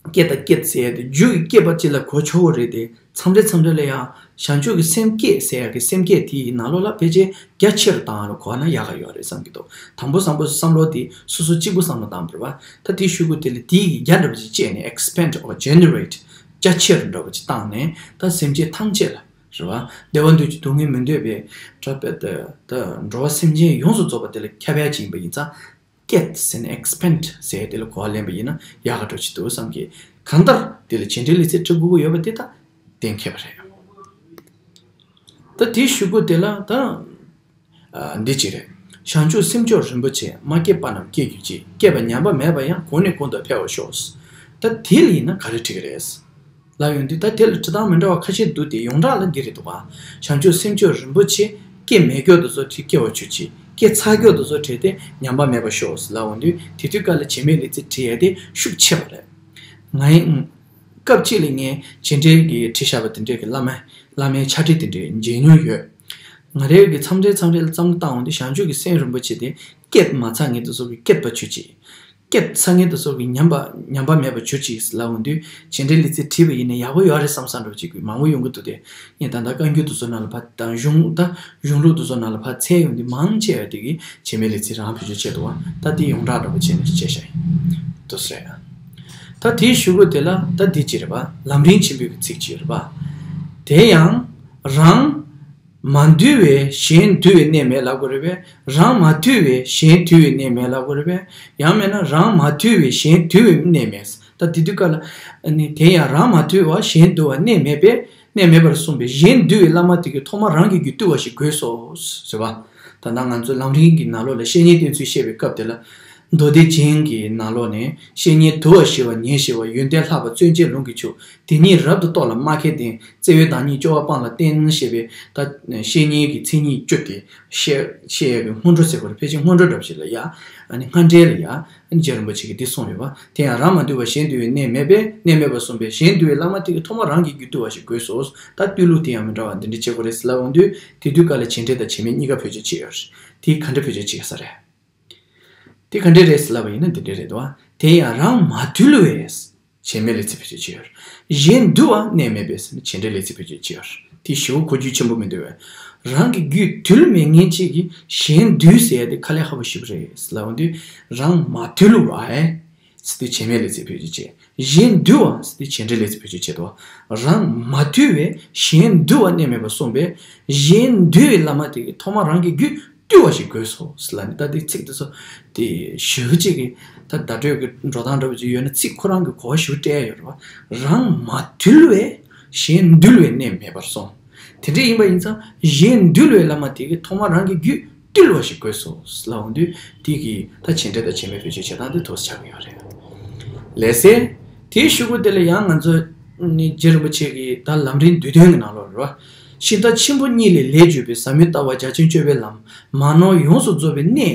བསྐྱེད་དང་བསྐྱེད་ཟེར་ཡ་དེ་རྒྱུ་ཡི་བསྐྱེད་པ་ཅིག་ལ་གོ་ཆོག་གི་རེད་དེ། མཚམས་རེ་མཚམས་རེ་ལ་ཡང་བྱང་ཆུབ་ཀྱི་སེམས་བསྐྱེད་ཟེར་ཡ་གི་སེམས་བསྐྱེད་དེ་ཡི་ནང་ལོགས་ལ་ཕལ་ཆེར་རྒྱ་ཆེར་བཏང་ཡ་ལ་གོ་བ་ན་ཡག་ག་ཡོད་རེད་བསམ་གྱི་འདུག་དང་པོ་བསམ་པ་བསམ་བློ་དེ་སོ་སོ་གཅིག་པུ་བསམ་བློ་བཏང་བ་རེད་བ། ད་དེའི་གཞུག་གུ་དེ་ལ་དེ་ཡི་རྒྱ་འདྲ་པོ་ཅིག་བཅད་ནས་expand or generate རྒྱ་ཆེར་འདྲ་པོ་ཅིག་བཏང་ནས་ད་སེམས་ཅན་ཐམས་ཅད་ལ་རེད་བ། བདེ་བ་འདོད་ཀྱི་སྡུག་བསྔལ་མི་འདོད་པའི་གྲགས་པའི་ད་ད་འགྲོ་བ་སེམས་ཅན་ཡོངས་སུ་རྫོགས་པ་དེ་ལ་ཁྱབ་ཡ་ཅིག་ཡིན་པ་ཡིན་ཙང་། བསྐྱེད་ཟེར་ནས་expand ཟེར་དེ་ལ་གོ་བ་ལེན་པ་ཡིན་ན་ཡག་ག་འགྲོ་ཆེད་དུ་བསམ་གྱི། གང་ལྟར་དེ་ལ་བྱེད་འབྲེལ་ལས་ཚིག་འབྲི་དགོས་ཀྱི་ཡོད་པ་དེ་ད་གཏན་འཁེལ་བ་རེད། ད་དེའི་གཞུག་གུ་དེ་ལ་ད་ཨ་འདི་གཅིག་རེད། བྱང་ཆུབ་སེམས་མཆོག་རིན་པོ་ཆེ། མ་སྐྱེས་པ་རྣམས་སྐྱེ་གྱུར་ཅིག་སྐྱེས་པ་ཉམས་པ་མེད་པ་ཡང་། གོང་ནས་གོང་དུ་འཕེལ་བར་ཤོག་ད་དེ་ལ་ཡིན་ན་ག་རེ་འགྲིག་གི་རེད། ལབ་ཡོང་དུས་ད་དེ་ལ་འབྲི་སྟངས་མི་འདྲ་བ་ཁ་ཤས་འདུག་སྟེ་ཡོངས་གྲགས་ལ་འདི་རེད་འདུག་ག་བྱང་ཆུབ་སེམས་མཆོག་རིན་པོ་ཆེ། སྐྱེ་མེད་མཁན་དེ་ཚོ་དེ་སྐྱེ་བར་གྱུར་ཅིག་སྐྱེ་ཚར་མཁན་དེ་ཚོ་བྲིས་ཏེ་ཉམས་པ་མེད་པར་ཤོག་ཟེར་ལབ་ཡོང་དུས་དེ་དུས་སྐབས་ལ་བྱེད་མེད་ལས་ཚིག་བྲིས་ཡ་དེ་ཤུགས་ཆེ་བ་རེད། ང་ཡི་སྐབས་གཅིག་ལ་ངས་བྱེད་འབྲེལ་གྱི་བྲིས་བཞག་པ་དེ་འདྲས་ཀྱི་བླ་མ་བླ་མའི་ཕྱག་བྲིས་དེ་འདྲས་མཇལ་མྱོང་ཡོད། ང་རའི་གི་མཚམས་རེ་མཚམས་རེ་ལ་བསམ་བློ་བཏང་ཡོང་དུས་བྱང་ཆུབ་ཀྱི་སེམས་རིན་པོ་ཆེ་དེ་སྐྱེས་མ་ཚར་མཁན་དེ་ཚོ་གི་སྐྱེས་པར་གྱུར་ཅིག་སྐྱེས་ཚར་མཁན་དེ་ཚོ་གི་ཉམས་པ་ཉམས་པ་མེད་པར་གྱུར་ཅིག་ལབ་ཡོང་དུས་བྱེད་འབྲེལ་ལས་ཚིག་བྲིས་པ་ཡིན་ན་ཡག་པོ་ཡོད་རེད་བསམ་བསམ་འདྲ་པོ་ཅིག་གི་མང་པོ་ཡོང་གི་འདུག་སྟེ། ངས་ད་ལྟ་བཀའ་འགྱུར་དེ་ཚོ་ནང་ལ་ཕར་དང་གཞུང་ད་གཞུང་ལུགས་དེ་ཚོ་ནང་ལ་ཕར་འཚོལ་ཡོང་དུས་མང་ཆེ་བ་དེ་གི་བྱེད་མེད་ལས་ཚིག་རང་བེད་སྤྱོད་བྱས་འདུག་བ། ད་དེ་ཡོངས་གྲགས་འདྲ་པོ་བྱས་ནས་བྱས་བཞག་ཡིན། འདུག་སེ་རེད། ད་དེའི་གཞུག་གུ་དེ་ལ་ད་འདི་ཅི་རེད་པ། ལམ་རིམ་ཆེན་པོའི་གི་ཚིག་ཅིག་རེད་པ། དེ་ཡང་རང་མ་འདུལ་བའི་གཞན་འདུལ་བའི་གནས་མེད་ལབ་དགོས་རེད་པས། རང་མ་འདུལ་བའི་གཞན་འདུལ་བའི་གནས་མེད་ལབ་དགོས་རེད་པས། ཡང་མིན་ན་རང་མ་འདུལ་བའི་གཞན་འདུལ་བའི་གནས་མེད། ད་དེ་དུས་སྐབས་ལ་ནི་དེ་ཡང་རང་མ་འདུལ་བ་གཞན་འདུལ་བ་གནས་མེད་པས། གནས་མེད་པར་གསུངས་པས་གཞན་འདུལ་བའི་བླ་མ་དེ་གིས་ཐོག་མར་རང་གི་རྒྱུད་བཏུལ་བ་ཞིག་དགོས་སོ། ཟེར་བ། ད་ལྟ་ང་ཚོའི་ལམ་རིམ་གྱི་ནང་ལོགས་ལ་བཤེས་གཉེན་བསྟེན་ཚུལ་བཤད་པའི་སྐབས་དེ་ལ། མདོ་སྡེ་རྒྱན་གྱི་ནང་ལོགས་ནས་བཤེས་གཉེན་དུལ་བ་ཞི་བ་ཉེར་ཞི་བ། ཡོན་ཏན་ལྷག་པ་བརྩོན་བཅས་ལུང་གིས་ཕྱུག་དེ་ཉིད་རབ་ཏུ་རྟོགས་ལ་སྨྲ་མཁས་ལྡན། བརྩེ་བའི་བདག་ཉིད་སྐྱོ་བ་སྤངས་ལ་བསྟེན། ཞེས་པའི་ད་བཤེས་གཉེན་གྱི་མཚན་ཉིད་བཅུ་དེ་བཤད་བཤད་ཡས་ཀྱི་སྔོན་འགྲོ་ཟེར་བ་རེད། ཕལ་ཆེར་སྔོན་འགྲོ་འདྲ་པོ་ཞིག་ལ་ཡ། ཨ་ནི་སྔ་འགྲེལ་ལ་ཡ། རྗེ་རིན་པོ་ཆེ་གིས་འདི་གསུངས་ཡོད་པ། དེ་ཡང་རང་མ་འདུལ་བ་གཞན་འདུལ་བའི་གནས་མེད་པས། གནས་མེད་པར་གསུངས་པས་གཞན་འདུལ་བའི་བླ་མ་དེ་གིས་ཐོག་མར་རང་གི་རྒྱུད་བཏུལ་བ་ཞིག་དགོས་སོ། ད་བཏུལ་ལུགས་དེ་ཡང་མི་འདྲ་བ་འདི་འདྲ་བྱེད་དགོས་རེད་ཟེར་ལབ་ཡོང་དུས་དེ་དུས་སྐབས་ལ་བྱེད་འབྲེལ་དང་བྱེད་མེད་གཉིས་ཀ་བེད་སྤྱོད་བྱེད་ཡོད་རེད། དེ་ག་འདྲ་བེད་སྤྱོད་བྱེད་ས་རེད། དེ་ག་འདྲ་རེད་ཟེར་ལབ་པ་ཡིན་ན་འདི་འདྲ་རེད་དོ། དེ་ཡང་རང་མ་འདུལ་བས། བྱེད་མེད་ལས་ཚིག་བེད་སྤྱོད་བྱེད་ཡོད་རེད། གཞན་འདུལ་བ་གནས་མེད་པས་ཟེར་ན་བྱེད་འབྲེལ་ལས་ཚིག་བེད་སྤྱོད་བྱེད་ཡོད་རེད། དེ་ཞེ་པོ་གོ་རྒྱུ་ཆེན་པོ་མི་འདུག་བས། རང་གི་རྒྱུད་འདུལ་མེད་མཁན་གཅིག་གིས་གཞན་འདུལ་ཟེར་ཡ་དེ་དཀའ་ལས་ཁག་པོ་ཞེ་པོ་རེད་ཟེར་ལབ་ཡོང་དུས་རང་མ་འདུལ་བས་ཟེར་དུས་བྱེད་མེད་ལས་ཚིག་བེད་སྤྱོད་བྱེད། གཞན་འདུལ་བ་ཟེར་དུས་བྱེད་འབྲེལ་ལས་ཚིག་བེད་སྤྱོད་བྱེད་དོ། རང་མ་འདུལ་བས་གཞན་འདུལ་བ་གནས་མེད་པར་གསུངས་པས་གཞན་འདུལ་བའི་བླ་མ་དེ་གིས་ཐོག་མར་རང་གི་རྒྱུད་བཏུལ་བ་ཞིག་དགོས་སོ་ཟེར་ལབ་ནས། ད་དེ་ཚིག་དེ་ཚོ་དེ་ཞེ་པོ་ཅིག་གི་ད་བརྡ་སྤྲོད་ཀྱི་འགྲོ་སྟངས་འདྲ་པོ་ཅིག་ཡོད་ན་ཚིག་ཁོ་རང་གི་གོ་བ་ཞེ་པོ་སྤྲད་ཡ་ཡོད་རེད་བ། རང་མ་འདུལ་བས་གཞན་འདུལ་བའི་གནས་མེད་པར་གསུངས། དེ་འདྲ་ཡིན་པ་ཡིན་ཙང་གཞན་འདུལ་བའི་བླ་མ་དེ་གིས་ཐོག་མར་རང་གི་རྒྱུད་བཏུལ་བ་ཞིག་དགོས་སོ་ལབ་ཡོང་དུས་དེ་གིས་ད་བྱེད་འབྲེལ་དང་བྱེད་མེད་བེད་སྤྱོད་བྱེད་སྟངས་དེ་འདུག་སེ་ཆགས་ཀྱི་ཡོད་རེད། ལགས་སེ། དེའི་གཞུག་གུ་དེ་ལ་ཡང་ང་ཚོ་ནི་རྗེ་རིན་པོ་ཆེ་གིས་ད་ལམ་རིམ་བསྡུས་དོན་གྱི་ནང་ལོགས་རེད་བ། ཤིང་རྟ་ཆེན་པོ་གཉིས་ལས་ལས་གྱུར་པའི་ཟབ་མོའི་ལྟ་བ་རྒྱ་ཆེན་སྤྱོད་པའི་ལམ། མ་ནོར་ཡོངས་སུ་རྫོགས་པའི་གནས་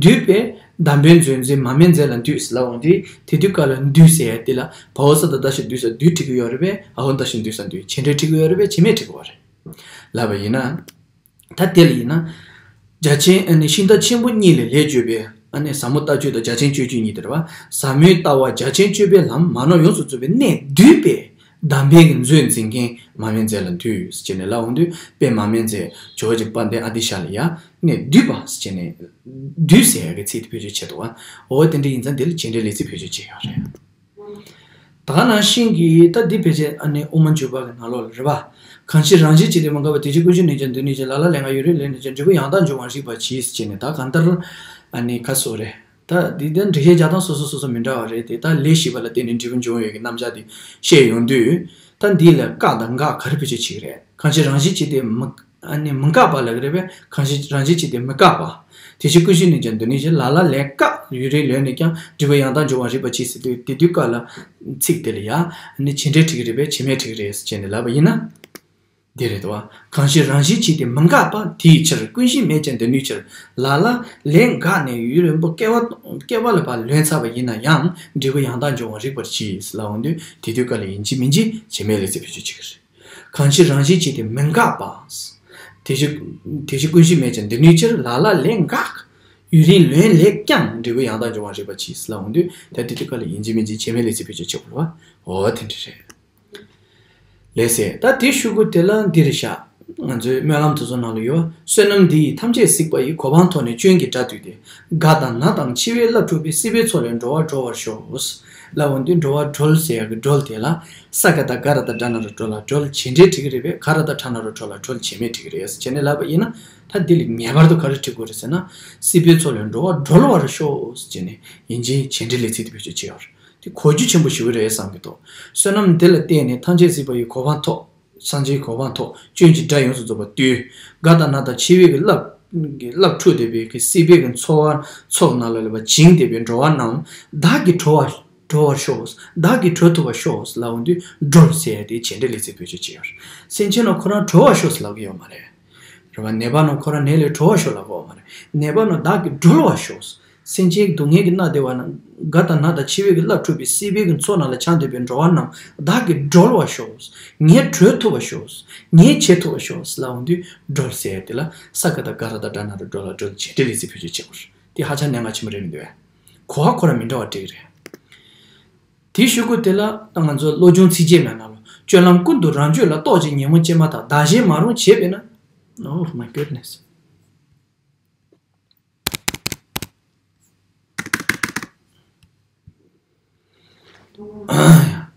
འདུས་པས་དམ་པའི་མཛོད་འཛིན་མ་སྨད་མཛད་ལ་འདུད་ཟེར་ལབ་ཡོང་དུས་དེ་དུས་སྐབས་ལ་འདུད་ཟེར་ཡ་དེ་ལ་བའོ་ས་ད་བཏགས་ཞབས་བསྡུས་ས་བསྡུས་བྲིས་ཀྱི་ཡོད་རེད་པས། འ་འོ་ད་ཞབས་བསྡུས་ས་འདུད། བྱེད་འབྲེལ་བྲིས་ཀྱི་ཡོད་རེད་པས། བྱེད་མེད་བྲིས་ཀྱི་ཡོད་རེད། ལབ་པ་ཡིན་ན། ད་དེ་ལ་ཡིན་ན། རྒྱ་ཆེན་ཨ་ནི་ཤིང་རྟ་ཆེན་པོ་གཉིས་ལས་ལས་བརྗོད་པའི་ཨ་ནི་ཟབ་མོ་ལྟ་སྤྱོད་དང་རྒྱ་ཆེན་སྤྱོད་སྤྱོད་གཉིས་དེ་རེད་བ། ཟབ་མོའི་ལྟ་བ་རྒྱ་ཆེན་སྤྱོད་པའི་ལམ་མ་ནོར་ཡོངས་སུ་རྫོགས་པའི་གནད་བསྡུས་པའི་གདམས་པའི་མཛོད་འཛིན་མཁན་མ་སྨད་མཛད་ལ་འདུད་ཟེར་ནས་ལབ་འོང་དུས། དཔེ་མ་སྨད་མཛད་ཇོ་བོ་རྗེ་དཔལ་ལྡན་ཨ་ཏི་ཤ་ལ་ཡ་གནད་བསྡུས་པ་ཟེར་ནས་བསྡུས་ཟེར་ཡ་གི་ཚིག་དེ་བེད་སྤྱོད་བྱེད་འདུག་བ། འོ་དེ་འདྲ་ཡིན་ཙང་འདི་ལ་བྱེད་འབྲེལ་ལས་ཚིག་བེད་སྤྱོད་བྱས་ཡོད་རེད། ད་ག་ནང་བཞིན་གྱི་ད་འདི་ཕལ་ཆེར་ཨ་ནི་དབུ་མ་འཇུག་པ་གི་ནང་ལོགས་ལ་རེད་པ། གང་ཕྱིར་རང་བཞིན་གྱིས་དེ་མི་འགག་པ། དེ་ཕྱིར་ཀུན་གཞི་ནུས་ཀྱང་འདུ་ནུས་ཀྱང་། ལ་ལ་ལས་འགགས་ཡུན་རིང་ལོན་ལས་ཀྱང་། འབྲས་བུ་ཡང་དག་འབྱུང་བར་རིགས་པར་གྱིས་ཟེར་ནས། ད་གང་ལྟར་ཨ་ནི་ཁ་སོ་རེད། ད་འདི་ལྡན་འགྲེལ་བཤད་རྒྱག་སྟངས་སོ་སོ་སོ་སོ་མི་འདྲ་བ་རེད་དེ། ད་ལས་ཞིག་པ་ལ་བརྟེན་ནས་འབྲས་བུ་འབྱུང་བའི་གི་རྣམ་གཞག་དེ་བཤད་ཡོང་དུས། ད་འདི་ལ་བཀག་དང་འགག་ག་རེ་བེད་སྤྱོད་བྱེད་ཀྱི་རེད། གང་ཕྱིར་རང་བཞིན་གྱིས་དེ་མི་ཨ་ནི་མི་འགག་པ་ལབ་ཀྱི་རེད་པས། གང་ཕྱིར་རང་བཞིན་གྱིས་དེ་མི་འགག་པ། དེ་ཕྱིར་ཀུན་གཞི་ནུས་ཀྱང་འདུ་ནུས་ཀྱང་། ལ་ལ་ལས་འགགས་ཡུན་རིང་ལོན་ནས་ཀྱང་། འབྲས་བུ་ཡང་དག་འབྱུང་བར་རིགས་པར་གྱིས་ཟེར་དུས། དེ་དུས་སྐབས་ལ་ཚིག་དེ་ལ་ཡ་ཨ་ནི་བྱེད་འབྲེལ་འགྲིག་གི་རེད་པས། བྱེད་མེད་འགྲིག་གི་རེད་ཟེར་བྱས་ནས་ལབ་པ་ཡིན་ན། འདི་རེད་དོ། གང་ཕྱིར་རང་བཞིན་གྱིས་དེ་མི་འགག་པ། དེའི་ཕྱིར་ཀུན་གཞི་མེད་ཀྱང་འདུ་ནུས་ཕྱིར། ལ་ལ་ལས་འགགས་ནས་ཡུན་རིང་པོ་བསྐལ་པ་བསྐལ་པ་ལ་ཕར་ལོན་ཚར་བ་ཡིན་ན་ཡང་། འབྲས་བུ་ཡང་དག་འབྱུང་བར་རིགས་པར་གྱིས་ལབ་འོང་དུས། དེ་དུས་སྐབས་ལ་ཡིན་གཅིག་མིན་གཅིག་བྱེད་མེད་ལས་ཚིག་བེད་སྤྱོད་བྱེད་ཀྱི་རེད། གང་ཕྱིར་རང་བཞིན་གྱིས་དེ་མི་འགག་པ། དེ་ཕྱིར་དེ་ཕྱིར་ཀུན་གཞི་མེད་ཀྱང་འདུ་ནུས་ཕྱིར། ལ་ལ་ལས་འགགས་ཡུན་རིང་ལོན་ལས་ཀྱང་། འབྲས་བུ་ཡང་དག་འབྱུང་བར་རིགས་པར་གྱིས་ལབ་འོང་དུས། ད་དེ་དུས་སྐབས་ལ་ཡིན་གཅིག་མིན་གཅིག་བྱེད་མེད་ལས་ཚིག་བེད་སྤྱོད་བྱེད་དགོས་རེད་བ། འོ་དེ་འདྲ་རེད། ལགས་སེ། ད་དེའི་གཞུག་གུ་དེ་ལ་འདི་རེད་ཤག་ང་ཚོའི་སྨོན་ལམ་དེ་ཚོ་ནང་ལ་ཡོད། བསོད་ནམས་འདི་ཡིས་ཐམས་ཅད་གཟིགས་པ་ཡི། གོ་འཕང་ཐོབ་ནས་སྐྱོན་གྱི་དགྲ་བཏུལ་ཏེ། རྒ་དང་ན་དང་འཆི་བའི་རླབས་འཁྲུགས་པའི། སྲིད་པའི་མཚོ་ལས་འགྲོ་བ་སྒྲོལ་བར་ཤོག་ལབ་འོང་དུས། འགྲོ་བ་སྒྲོལ་ཟེར་ཡག་གི་སྒྲོལ་དེ་ལ། ས་ག་བཏགས་སྒ་ར་བཏགས་སྒྲ་ན་རོ་སྒྲོ་ལ་སྒྲོལ་བྱེད་འབྲེལ་འགྲིག་གི་རེད་པས། ག་ར་བཏགས་གྲ་ན་རོ་གྲོ་ལ་སྒྲོལ་བྱེད་མེད་འགྲིག་གི་རེད་ཟེར་བྱས་ནས་ལབ་པ་ཡིན་ན། ད་འདི་ལ་ངེས་པར་དུ་ག་རེ་འགྲིག་དགོས་རེད་ཟེར་ན། སྲིད་པའི་མཚོ་ལས་འགྲོ་བ་སྒྲོལ་བར་ཤོག་ཟེར་བྱས་ནས་ཡིན་གཅིག་བྱེད་འབྲེལ་ལས་ཚིག་དེ་བེད་སྤྱོད་བྱས་ཡོད་རེད། དེ་གོ་རྒྱུ་ཆེན་པོ་ཞིག་རེད་བསམ་གྱི་འདུག་བསོད་ནམས་འདི་ལ་བརྟེན་ནས་ཐམས་ཅད་གཟིགས་པ་ཡི་གོ་འཕང་ཐོབ། སངས་རྒྱས་གོ་འཕང་ཐོབ། སྐྱོན་གྱི་དགྲ་ཡོངས་སུ་རྫོགས་པ་བཏུལ། རྒ་དང་ན་དང་འཆི་བའི་གི་རླབས་རླབས་འཁྲུགས་བསྡད་པའི་གི་སྲིད་པའི་གི་མཚོ་བ་མཚོ་ནང་ལ་ལུས་པ་བྱིང་བསྡད་པའི་འགྲོ་བ་རྣམས་བདག་གིས་གྲོལ་བ་གྲོལ་བར་ཤོག་བདག་གིས་གྲོལ་ཐུབ་པར་ཤོག་ལབ་འོང་དུས། སྒྲོལ་ཟེར་ཡ་དེ་བྱེད་འབྲེལ་ལས་ཚིག་བེད་སྤྱོད་བྱས་ཡོད་རེད། སེམས་ཅན་རྣམས་ཁོ་རང་གྲོལ་བར་ཤོག་ལབ་ཀྱི་ཡོད་མ་རེད། རེད་བ། ནད་པ་རྣམས་ཁོ་རང་ནད་ལས་གྲོལ་བར་ཤོག་ལབ་ཀྱི་ཡོད་མ་རེད། ནད་པ་རྣམས་བདག་གིས་གྲོལ་བར་ཤོག་སེམས་ཅན་སྡུག་བསྔལ་གྱིས་མནར་བསྡད་པ་རྣམས། རྒ་དང་ན་དང་འཆི་བའི་གི་རླབས་འཁྲུགས་པའི་སྲིད་པའི་གི་མཚོ་ནང་ལ་འཁྱམས་བསྡད་པའི་འགྲོ་བ་རྣམས་བདག་གིས་སྒྲོལ་བར་ཤོག་ངས་གྲོལ་ཐུབ་པར་ཤོག་ངས་བྱེད་ཐུབ་པར་ཤོག་ལབ་འོང་དུས། སྒྲོལ་ཟེར་ཡ་དེ་ལ་ས་ག་བཏགས་སྒ་ར་བཏགས་སྒྲ་ན་རོ་སྒྲོ་ལ་སྒྲོལ་བྱེད་འབྲེལ་ལས་ཚིག་བེད་སྤྱོད་བྱེད་དགོས་རེད། དེ་ཧ་ཅང་གནད་འགག་ཆེན་པོ་རེད་མི་འདུག་གས། གོ་བ་ཁོ་རང་མི་འདྲ་བ་འགྲིག་གི་རེད། དེའི་གཞུག་གུ་དེ་ལ་ད་ང་ཚོ་བློ་སྦྱོང་ཚིགས་བཅད་མའི་ནང་ལ། སྤྱོད་ལམ་ཀུན་ཏུ་རང་རྒྱུད་ལ། རྟོག་ཅིང་ཉོན་མོངས་སྐྱེས་མ་ཐག། བདག་གཞན་མ་རུངས་བྱེད་པས་ན། Oh my goodness.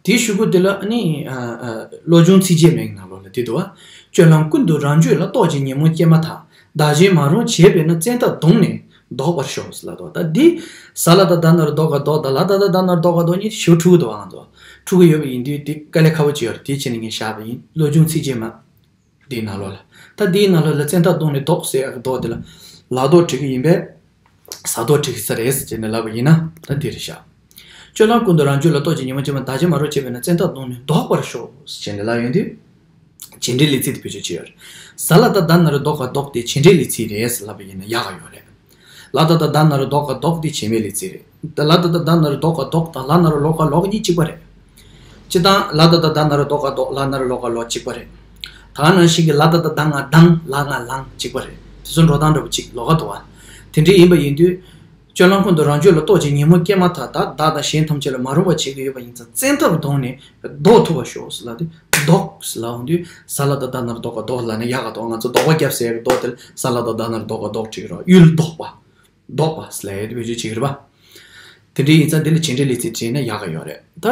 དེའི་གཞུག་གུ་དེ་ལ་ནི་ཨ་ཨ་བློ་སྦྱོང་ཚིགས་བཅད་མའི་ནང་ལོགས་ལ་དེ་འདུག་བ། སྤྱོད་ལམ་ཀུན་ཏུ་རང་རྒྱུད་ལ། རྟོག་ཅིང་ཉོན་མོངས་སྐྱེས་མ་ཐག། བདག་གཞན་མ་རུངས་བྱེད་པས་ན། བཙན་ཐབས་བརྡུངས་ནས་བཟློག་པར་ཤོག་ལབ་འདུག་ད་འདི་ས་ལ་བཏགས་སྡ་ན་རོ་ཟློ་ག་བཟློག་དང་། ལ་ད་བཏགས་ལྡ་ན་རོ་ལྡོག་ག་ལྡོག་གཉིས་ཞེ་པོ་འཁྲུག་གི་འདུག་ང་ཚོ། འཁྲུག་གི་ཡོད་པ་ཡིན་དུས་དེ་དཀའ་ལས་ཁག་པོ་ཅིག་ཡོད་རེད། དེ་བྱས་ནས་ངས་བཞག་པ་ཡིན། བློ་སྦྱོང་ཚིགས་བཅད་མ། འདིའི་ནང་ལོགས་ལ། ད་འདིའི་ནང་ལོགས་ལ་བཙན་ཐབས་བརྡུངས་ནས་བཟློག་ཟེར་ཡག་གི་བཟློག་དེ་ལ། ལ་བཟློག་འགྲིག་གི་ཡིན་པས། ས་བཟློག་འགྲིག་གི་ས་རེད་ཟེར་ནས་ལབ་པ་ཡིན་ན། ད་འདི་རེད་ཤག་སྤྱོད་ལམ་ཀུན་ཏུ་རང་རྒྱུད་ལ། རྟོག་ཅིང་ཉོན་མོངས་སྐྱེས་མ་ཐག། བདག་གཞན་མ་རུངས་བྱེད་པས་ན། བཙན་ཐབས་བརྡུངས་ནས་བཟློག་པར་ཤོག་ཟེར་ནས་ལབ་ཡོང་དུས། བྱེད་འབྲེལ་ལས་ཚིག་དེ་བེད་སྤྱོད་བྱས་ཡོད་རེད། ས་ལ་བཏགས་སྡ་ན་རོ་ཟློ་ག་བཟློག་དེ་བྱེད་འབྲེལ་ལས་ཚིག་རེད་ཟེར་ལབ་པ་ཡིན་ན་ཡག་ག་ཡོད་རེད། ལ་ད་བཏགས་ལྡ་ན་རོ་ལྡོ་ག་ལྡོག་དེ་བྱེད་མེད་ལས་ཚིག་རེད། ད་ལ་ད་བཏགས་ལྡ་ན་རོ་ལྡོ་ག་ལྡོག་དང་ལ་ན་རོ་ལོ་ག་ལོག་གཉིས་གཅིག་པ་རེད། སྤྱིར་བཏང་ལ་ད་བཏགས་ལྡ་ན་རོ་ལྡོ་ག་ལྡོག་ལ་ན་རོ་ལོ་ག་ལོ་གཅིག་པ་རེད། ད་ག་ནང་བཞིན་གྱི་ལ་ད་བཏགས་ལྡ་ང་ལྡང་ལ་ང་ལང་གཅིག་པ་རེད། དེ་ཚོ་འགྲོ་སྟངས་འདྲ་པོ་གཅིག་ལོགས་ཀ་འདུག་བ། དེ་འདྲ་ཡིན་པ་ཡིན་དུས། སྤྱོད་ལམ་ཀུན་ཏུ་རང་རྒྱུད་ལ་རྟོག་ཅིང་ཉོན་མོངས་སྐྱེས་མ་ཐག་ད་བདག་དང་གཞན་ཐམས་ཅད་ལ་མ་རུངས་པ་བྱེད་ཀྱི་ཡོད་པ་ཡིན་ཙང་བཙན་ཐབས་བརྡུངས་ནས་ལྡོག་ཐུབ་པར་ཤོག་ཟེར་ལབ་དུས། ལྡོག་ཟེར་ལབ་འོང་དུས་ས་ལ་ད་བཏགས་ལྡ་ན་རོ་ལྡོ་ག་ལྡོག་ལབ་ན་ཡག་ག་འདུག་ང་ཚོ་ལྡོག་པ་རྒྱབ་ཟེར་ཡག་གི་ལྡོག་དེ་ལ་ས་ལ་ད་བཏགས་ལྡ་ན་རོ་ལྡོ་ག་ལྡོག་བྲིས་ཀྱི་རེད། གཡུལ་ལྡོག་པ། ལྡོག་པ་ཟེར་ལབ་ཡག་དེ་བེད་སྤྱོད་བྱེད་ཀྱི་རེད་པ། དེ་འདྲ་ཡིན་ཙང་འདི་ལ་བྱེད་འབྲེལ་ལས་ཚིག་བྲིས་ན་ཡག་ག་ཡོད་རེད། ད་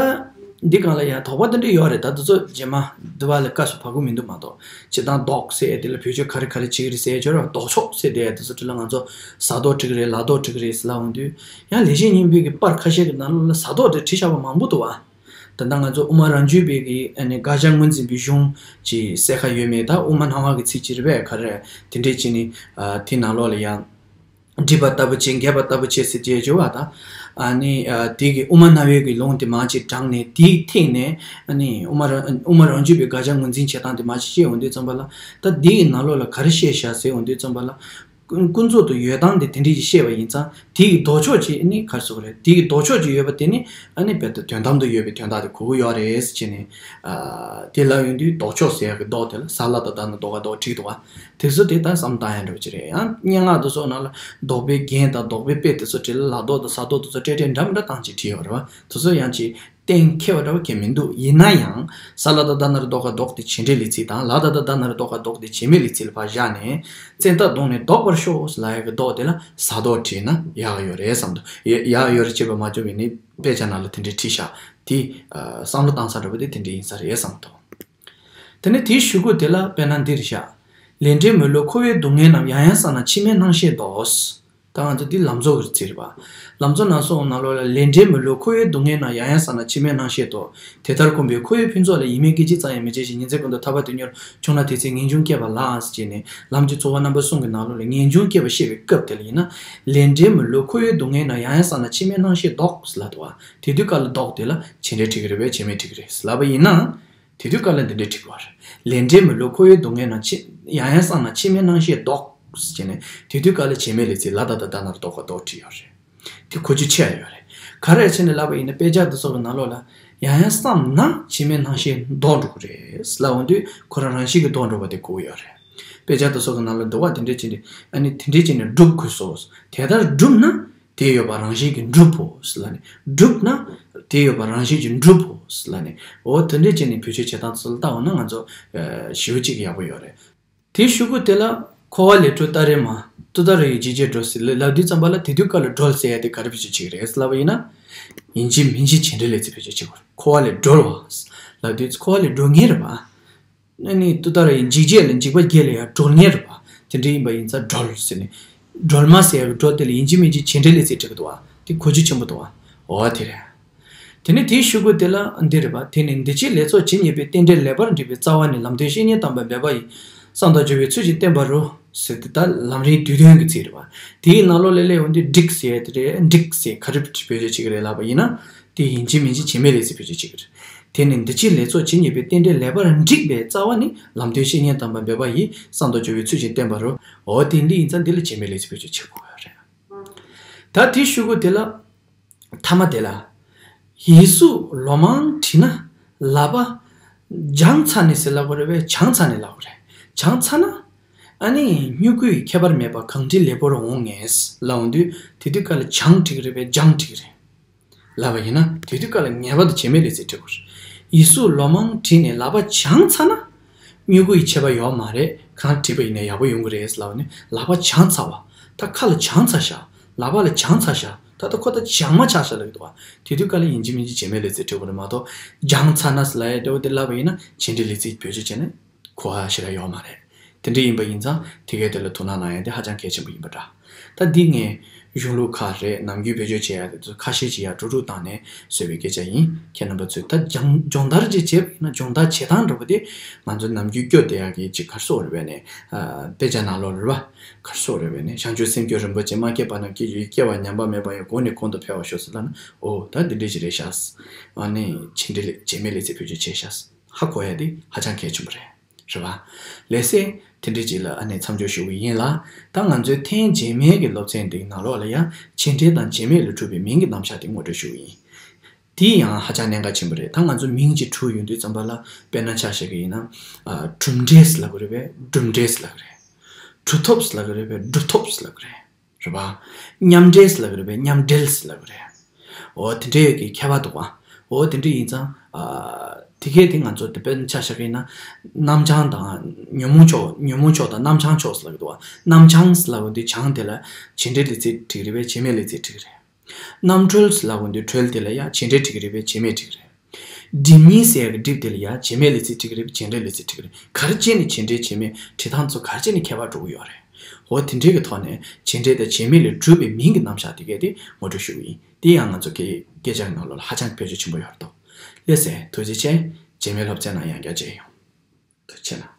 འདི་སྒང་ལ་ཡང་དོགས་པ་དེ་འདྲ་ཡོད་རེད། ད་དེ་ཚོ་རྗེས་མ་འདི་བ་ལ་བཀའ་སུ་བབས་ཀྱི་མི་འདུག་མ་གཏོགས། སྤྱིར་བཏང་ལྡོག་ཟེར་དེ་ལ་བེད་སྤྱོད་ག་རེ་ག་རེ་བྱེད་ཀྱི་རེད་ཟེར་ཡག་ཅོ་ར་ལྡོག་ཕྱོགས་ཟེར་དེ་དེ་ཚོ་བྲིས་ལ་ང་ཚོ་ས་ལྡོག་བྲིས་ཀྱི་རེད། ལ་ལྡོག་བྲིས་ཀྱི་རེད་ཟེར་ལབ་འོང་དུས། ཡང་ལེགས་བཤད་སྙིང་པོའི་གི་པར་ཁ་ཤས་ཀྱི་ནང་ལོགས་ལ་ས་ལྡོག་དེ་བྲིས་བཞག་པ་མང་པོ་འདུག་བ། ད་ལྟ་ང་ཚོ་དབུ་མ་རང་རྒྱུད་པའི་གི་ཨ་ནི་དགག་བྱ་ངོས་འཛིན་པའི་གཞུང་གི་གསལ་ཁ་ཡོད་མེད། ད་དབུ་མ་སྣང་བ་གི་ཚིག་ཅིག་རེད་པས། ག་རེ་དེ་འདྲས་བྱས་ནས་ཨ་དེ་ནང་ལོགས་ལ་ཡང་། སྒྲིབ་པ་ལྟ་བུ་བྱེད། འགེབས་པ་ལྟ་བུ་བྱེད་ཟེར་དེ་བརྗོད་པ་དང་། ཨ་ནི་ཨ་དེ་གི་དབུ་མ་སྣང་བའི་གི་ལུང་དེ་མང་ཅིག་དྲངས་ནས་དེའི་ཐད་ནས་ཨ་ནི་དབུ་མ་རང་དབུ་མ་རང་རྒྱུད་པའི་དགག་བྱ་ངོས་འཛིན་བྱེད་སྟངས་དེ་མང་ཅིག་བཤད་འོང་དུས་ཙམ་པ་ལ། ད་དེ་གི་ནང་ལོགས་ལ་ག་རེ་བཤད་བཞག་ཟེར་འོང་དུས་ཙམ་པ་ལ། ཀུན་ཀུན་རྫོབ་ཏུ་ཡོད་སྟངས་དེ་དེ་འདྲ་ཞིག་བཤད་པ་ཡིན་ཙང་དེ་ཡི་ལྡོག་ཕྱོགས་ཅིག་ནི་ག་རེ་ཟེར་དགོས་རེད། དེ་ཡི་ལྡོག་ཕྱོགས་ཅིག་ཡོད་པ་དེ་ནི་ཨ་ནི་རྦད་དེ་དོན་དམ་དུ་ཡོད་པའི་དོན་དག་དེ་གོ་གི་ཡོད་རེད་ཅེས་ནས་ཨ་དེ་ལབ་ཡོང་དུས་ལྡོག་ཕྱོགས་ཟེར་ཡག་གི་ལྡོག་དེ་ལ་ས་ལ་དང་ད་ན་ལྡོག་ག་ལྡོག་བྲིས་འདུག་ག་དེ་ཚོ་དེ་ད་བསམ་བཏང་ཡ་འདྲ་བོ་ཅིག་རེད། ཡང་སྙན་ངག་དེ་ཚོ་ནང་ལ་ལྡོག་པའི་རྒྱན་དང་ལྡོག་པའི་དཔེ་དེ་ཚོ་བྲིས་ལ་ལ་ལྡོག་དང་ས་ལྡོག་དེ་ཚོ་སྤྲོས་བྲལ་འདྲ་མི་འདྲ་བཏང་ཅིག་བྲིས་ཡོད་རེད་བ། དེ་ཚོ་ཡང་ཅིག་གཏན་འཁེལ་བ་འདྲ་བོ་གང་ཡང་མི་འདུག་ཡིན་ན་ཡང་ས་ལ་དང་ད་ན་རུ་ལྡོག་ག་ལྡོག་དེ་བྱེད་འབྲེལ་ལས་ཚིག་དང་ལ་དང་ད་ན་རུ་ལྡོག་ག་ལྡོག་དེ་བྱེད་མེད་ལས་ཚིག་ལ་ཕར་བཞག་ནས་བཙན་ཐབས་བརྡུངས་ནས་ལྡོག་པར་ཤོག་ལབ་ཡག་གི་ལྡོག་དེ་ལ་ས་ལྡོག་བྲིས་ན་ཡག་ཡོད་རེད་བསམ་འདུག་ཡ་ཡག་ཡོད་རེད་ཅེས་པ་མ་བྱུང་བས་ནི་དཔེ་ཆ་ནང་ལ་དེ་འདྲའི་བྲིས་ཤག་དེ་བསམ་བློ་བཏང་ས་འདྲ་བོ་དེ་དེ་འདྲ་ཡིན་ས་རེད་བསམ་འདུག་དེ་ནས་དེའི་གཞུག་གུ་དེ་ལ་དཔེར་ན་འདིར་བཞག་ལས་འབྲས་མི་བསླུ་འཁོར་བའི་སྡུག་བསྔལ་རྣམས་ཡང་ཡང་བསམས་ན་ཕྱི་མའི་སྣང་ཤས་ལྡོག་ད་ང་ཚོ་འདི་ལམ་གཙོ་གི་རྩིས་རེད་པ། ལམ་གཙོ་ནང་སོང་ནང་ལོགས་ལ་ལས་འབྲས་མི་བསླུ་འཁོར་བའི་སྡུག་བསྔལ་རྣམས་ཡང་ཡང་བསམས་ན་ཕྱི་མའི་སྣང་ཤས་ལྡོག་དེ་ལྟར་བསྒོམས་པས་འཁོར་བའི་ཕུན་ཚོགས་ལ་ཡིད་མོས་སྐད་ཅིག་ཙམ་ཡང་མི་བྱེད་ཅིང་ཉིན་མཚན་ཀུན་ཏུ་ཐར་པ་དོན་གཉེར་བྱུང་ན་དེ་ཚེ་ངེས་འབྱུང་སྐྱེས་པ་ལགས་ཅེས་ནས་ལམ་གྱི་གཙོ་བོ་རྣམ་པ་གསུམ་གྱི་ནང་ལོགས་ལ་ངེས་འབྱུང་སྐྱེས་པ་བཤད་པའི་སྐབས་དེ་ལ་ཡིན་ན་ལས་འབྲས་མི་བསླུ་འཁོར་བའི་སྡུག་བསྔལ་རྣམས་ཡང་ཡང་བསམས་ན་ཕྱི་མའི་སྣང་ཤས་ལྡོག་ལབ་འདུག་བ། དེ་དུས་སྐབས་ལ་ལྡོག་དེ་ལ་བྱེད་འབྲེལ་འགྲིག་གི་རེད་པས་བྱེད་མེད་འགྲིག་གི་རེད་ལབ་པ་ཡིན་ན། དེ་དུས་སྐབས་ལ་འདི་འདྲས་བྲིས་པ་རེད། ལས་འབྲས་མི་བསླུ་འཁོར་བའི་སྡུག་བསྔལ་རྣམས་ཕྱི་ཡང་ཡང་བསམས་ན་ཕྱི་མའི་སྣང་ཤས་ལྡོག་ཟེར་ནས་དེ་དུས་སྐབས་ལ་བྱེད་མེད་ལས་ཚིག་ལ་ད་ད་ད་ན་རུ་ལྡོག་ག་ལྡོག་བྲིས་ཡོད་རེད། དེ་གོ་རྒྱུ་ཆེ་ཡོད་རེད། ག་རེ་བྱས་ནས་ལབ་པ་ཡིན་ན་དཔེ་ཆ་འདི་ཚོ་གི་ནང་ལོགས་ལ་ཡང་ཡང་བསམས་ན་ཕྱི་མའི་སྣང་ཤས་ལྡོག་འགྲོ་གི་རེད་ལབ་འོང་དུས་ཁོ་རང་རང་བཞིན་གྱིས་ལྡོག་འགྲོ་བ་དེ་གོ་གི་ཡོད་རེད། དཔེ་ཆ་འདི་ཚོ་གི་ནང་ལ་འདུག་བ་དེ་འདྲས་བྱས་ནས་ཨ་ནི་དེ་འདྲས་བྱས་ནས་སྒྲུབ་དགོས་སོ། དེ་ལྟར་སྒྲུབ་ན། དེ་ཡོད་པ་རང་བཞིན་གྱིས་འགྲུབ་བོ་ཟེར་ལབ་ནས། སྒྲུབ་ན། དེ་ཡོད་པ་རང་བཞིན་གྱིས་འགྲུབ་བོ་ཟེར་ལབ་ནས། འོ་དེ་འདྲས་བྱས་ནས་བེད་སྤྱོད་བྱེད་སྟངས་ཚུལ་ལྟ་འོང་ན་ང་ཚོ་ཨ་ཞེ་པོ་ཅིག་ཡག་པོ་ཡོད་རེད། དེའི་གཞུག་གུ་དེ་ལ་འཁོར་བ་ལས་གྲོལ་ཏཱ་རེ་མ། ཏུཏྟཱ་ར་ཡི་འཇིགས་བྱེད་སྒྲོལ་ཟེར་ལབ་དུས་ཙམ་པ་ལ་དེ་དུས་སྐབས་ལ་སྒྲོལ་ཟེར་ཡ་དེ་ག་རེ་བེད་སྤྱོད་བྱེད་ཀྱི་རེད་ཟེར་ལབ་པ་ཡིན་ན། ཡིན་གཅིག་མིན་གཅིག་བྱེད་འབྲེལ་ལས་ཚིག་བེད་སྤྱོད་བྱེད་དགོས་རེད། འཁོར་བ་ལས་སྒྲོལ་བ་ལབ་དུས་འཁོར་བ་ལས་སྒྲོལ་ངེས་རེད་པ། ཨ་ནི་ཏུཏྟཱ་ར་ཡི་འཇིགས་བྱེད་ལ་འཇིགས་པ་བརྒྱད་ལས་ཡང་སྒྲོལ་ངེས་རེད་པ། དེ་འདྲ་ཡིན་པ་ཡིན་ཙང་སྒྲོལ་ཟེར་ནས། སྒྲོལ་མ་ཟེར་ཡག་གི་སྒྲོལ་དེ་ལ་ཡིན་གཅིག་མིན་གཅིག་བྱེད་འབྲེལ་ལས་ཚིག་བྲིས་ཀྱི་འདུག་བ། དེ་གོ་རྒྱུ་ཆེན་པོ་འདུག་བ། འོ་དེ་རེད། དེ་ནས་དེའི་གཞུག་གུ་དེ་ལ་འདི་རེད་པ། དེ་ནི་འདི་ཕྱིར་ལས་ཚོགས་ཇི་སྙེད་པའི་རྟེན་འབྲེལ་ལེགས་པར་འགྲིག་པའི་རྩ་བ་ནི་ལམ་སྟོན་བཤེས་གཉེན་དམ་པ་འབད་པ་ཡིས། བསམ་དང་སྦྱོར་བའི་ཚུལ་གྱིས་བསྟན་པ་རུ། ཟེར་དེ་ད་ལམ་རིམ་བསྡུས་དོན་གྱི་ཚིག་རེད་པ། དེའི་ནང་ལོགས་ལ་སླེབས་འོང་དུས་འགྲིག་ཟེར་དེ་རེད། འགྲིག་ཟེར་ག་རེ་བེད་སྤྱོད་བྱེད་ཀྱི་རེད་ལབ་པ་ཡིན་ན། དེ་ཡིན་གཅིག་མིན་གཅིག་བྱེད་མེད་ལས་ཚིག་བེད་སྤྱོད་བྱེད་ཀྱི་རེད། དེ་ནི་འདི་ཕྱིར་ལས་ཚོགས་ཇི་སྙེད་པའི་རྟེན་འབྲེལ་ལེགས་པར་འགྲིག་པའི་རྩ་བ་ནི་ལམ་སྟོན་བཤེས་གཉེན་དམ་པ་འབད་པ་ཡིས་བསམ་དང་སྦྱོར་བའི་ཚུལ་བཞིན་བསྟན་པ་རུ། འོ་དེ་འདི་ཡིན་ཙང་འདི་ལ་བྱེད་མེད་ལས་ཚིག་བེད་སྤྱོད་བྱེད་དགོས་པ་རེད། ད་དེའི་གཞུག་གུ་དེ་ལ། ཐ་མ་དེ་ལ། ཡིག་གཟུགས་ལོ་མང་བྲིས་ན་ལག་པ་སྦྱངས་ཚར་ནས་ཟེར་ལབ་དགོས་རེད་པས་སྦྱངས་ཚར་ནས་ལབ་དགོས་རེད། སྦྱངས་ཚར་ན། ཨ་ནི་སྨྱུ་གུ་ཡི་ཁྱད་པར་མེད་པར་གང་བྲིས་ལེགས་པོར་འོང་ངེས་ལབ་འོང་དུས་དེ་དུས་སྐབས་ལ་སྦྱངས་བྲིས་ཀྱི་རེད་པས་སྦྱངས་བྲིས་ཀྱི་རེད། ལབ་པ་ཡིན་ན་དེ་དུས་སྐབས་ལ་ངེས་པར་དུ་བྱེད་མེད་ལས་ཚིག་བྲིས་དགོས་རེད། ཡིག་གཟུགས་ལོ་མང་བྲིས་ནས་ལག་པ་སྦྱངས་ཚར་ན། སྨྱུ་གུ་ཡི་ཁྱད་པར་ཡོད་མ་རེད། གང་བྲིས་པ་ཡིན་ན་ཡག་པོ་ཡོང་གི་རེད་ལབ་ནས་ལག་པ་སྦྱངས་ཚར་བ། ད་ཁ་ལ་སྦྱངས་ཚར་ཤག་ལག་པ་ལ་སྦྱངས་ཚར་ཤག་ད་ལྟ་ཁོ་ད་སྦྱངས་མ་ཆགས་ཤག་ལབ་ཀྱི་འདུག་བ། དེ་དུས་སྐབས་ལ་ཡིན་གཅིག་མིན་གཅིག་བྱེད་མེད་ལས་ཚིག་བྲིས་དགོས་རེད་མ་གཏོགས་སྦྱངས་ཚར་ན་ཟེར་ལབ་ཡ་འདྲ་བོ་དེ་ལབ་པ་ཡིན་ན་བྱེད་འབྲེལ་ལས་ཚིག་བེད་སྤྱོད་བྱས་ན་གོ་བ་ཞེ་དྲག་ཡོད་མ་རེད། དེ་འདྲ་ཡིན་པ་ཡིན་ཙང་དེ་གའི་དེ་ལ་དོ་སྣང་གནང་ཡ་དེ་ཧ་ཅང་གལ་ཆེན་པོ་ཡིན་པ་འདྲ། ད་འདི་ངས་གཞུང་ལུགས་ཁག་རེད། ནམ་རྒྱུན་བེད་སྤྱོད་བྱེད་ཡ་དེ་ཚོ་ཁ་ཤས་ཅིག་ཡར་འགྲོ་དྲུག་བཏང་ནས་བཟོས་པའི་སྐད་ཆ་ཡིན། ཁྱེད་རྣམ་པ་ཚོས་ད་སྦྱང་སྦྱོང་བརྡར་ཅིག་བྱས་པ་ཡིན་ན་སྦྱོང་བརྡར་བྱེད་སྟངས་འདྲ་པོ་དེ་ང་ཚོ་ནམ་རྒྱུན་སྐྱོར་བསྡད་ཡག་གི་ཅིག་ག་རེ་ཟེར་དགོས་རེད་པས་ནས། དཔེ་ཆ་ནང་ལོགས་རེད་པ། ག་རེ་ཟེར་དགོས་རེད་པས་ནས་བྱང་ཆུབ་སེམས་མཆོག་རིན་པོ་ཆེ་མ་སྐྱེས་པ་རྣམས་སྐྱེ་གྱུར་ཅིག་སྐྱེས་པ་ཉམས་པ་མེད་པ་ཡང་གོང་ནས་གོང་དུ་འཕེལ་བར་ཤོག་ཟེར་ལབ་ན། འོ་ད་འདི་འདྲ་ཞིག་རེད་ཤག་ཨ་ནི་བྱེད་འབྲེལ་བྱེད་མེད་ལས་ཚིག་བེད་སྤྱོད་བྱས་ཤག་ཧ་གོ་ཡ་དེ་ཧ་ཅང་གལ་ཆེན་པོ་རེད། རེད་པ། ལགས་སེ། དེ་འདྲ་ཅིག་ལ་ཨ་ནི་མཚམས་འཇོག་ཞུ་གི་ཡིན་ལ། ད་ང་ཚོའི་ཐེངས་རྗེས་མའི་གི་སློབ་ཚན་འདིའི་ནང་ལོགས་ལ་ཡང་བྱེད་འབྲེལ་དང་བྱེད་མེད་ལས་གྲུབ་པའི་མིང་གི་རྣམ་གཞག་དེ་ངོ་སྤྲོད་ཞུ་གི་ཡིན། དེ་ཡང་ཧ་ཅང་གནད་འགག་ཆེན་པོ་རེད། ད་ང་ཚོ་མིང་གཅིག་གྲུབ་ཡོང་དུས་ཙམ་པ་ལ་དཔེར་ན་ཆ་བཞག་གི་ཡིན་ན། ཨ། གྲུབ་འབྲས་ལབ་དགོས་རེད་པས་སྒྲུབ་འབྲས་ལབ་དགོས་རེད། གྲུབ་ཐོབ་ལབ་དགོས་རེད་པས་སྒྲུབ་ཐོབ་ལབ་དགོས་རེད། རེད་པ། མཉམ་འབྲེལ་ལབ་དགོས་རེད་པས་མཉམ་འབྲེལ་ལབ་དགོས་རེད། འོ་དེ་འདྲའི་གི་ཁྱད་པར་འདུག་པ། འོ་དེ་འདྲ་ཡིན་ཙང་། ཨ། དེ་གས་དེ་ང་ཚོ་དེ་དཔེར་ན་ཆ་བཞག་གི་ཡིན་ན། རྣམ་བྱང་དང་ཉོན་མོངས་ཕྱོགས་ཉོན་མོངས་ཕྱོགས་དང་རྣམ་བྱང་ཕྱོགས་ལབ་ཀྱི་འདུག་པ། རྣམ་བྱང་ལབ་དགོས་དུས་བྱང་དེ་ལ་བྱེད་འབྲེལ་ལས་ཚིག་བྲིས་ཀྱི་རེད་པས་བྱེད་མེད་ལས་ཚིག་བྲིས་ཀྱི་རེད། རྣམ་གྲོལ་ལབ་དགོས་དུས་གྲོལ་དེ་ལ་ཡང་བྱེད་འབྲེལ་བྲིས་ཀྱི་རེད་པས་བྱེད་མེད་བྲིས་ཀྱི་རེད། སྒྲིབ་གཉིས་ཟེར་ཡག་གི་སྒྲིབ་དེ་ལ་ཡང་བྱེད་མེད་ལས་ཚིག་བྲིས་ཀྱི་རེད་པས་བྱེད་འབྲེལ་ལས་ཚིག་བྲིས་ཀྱི་རེད། ག་རེ་བྱས་ནས་བྱེད་འབྲེལ་བྱེད་མེད་བྲིས་སྟངས་ཚོ་ག་རེ་བྱས་ནས་ཁྱད་པར་འགྲོ་གི་ཡོད་རེད། འོ་དེ་འདྲའི་གི་ཐོག་ནས་བྱེད་འབྲེལ་དང་བྱེད་མེད་ལས་གྲུབ་པའི་མིང་གི་རྣམ་གཞག་དེ་གས་དེ་ངོ་སྤྲོད་ཞུ་གི་ཡིན། དེ་ཡང་ང་ཚོ་སྐད་སྐད་ཆ་ནང་ལོགས་ལ་ཧ་ཅང་བེད་སྤྱོད་ཆེན་པོ་ཡོད་རེད་དོ། ལགས་སེ། ཐུགས་རྗེ་ཆེ། རྗེས་མའི་སློབ་ཚན་ནང་ཡང་བསྐྱར་མཇལ་ཡོང་། ཐུགས་རྗེ་ཆེ་གནང་།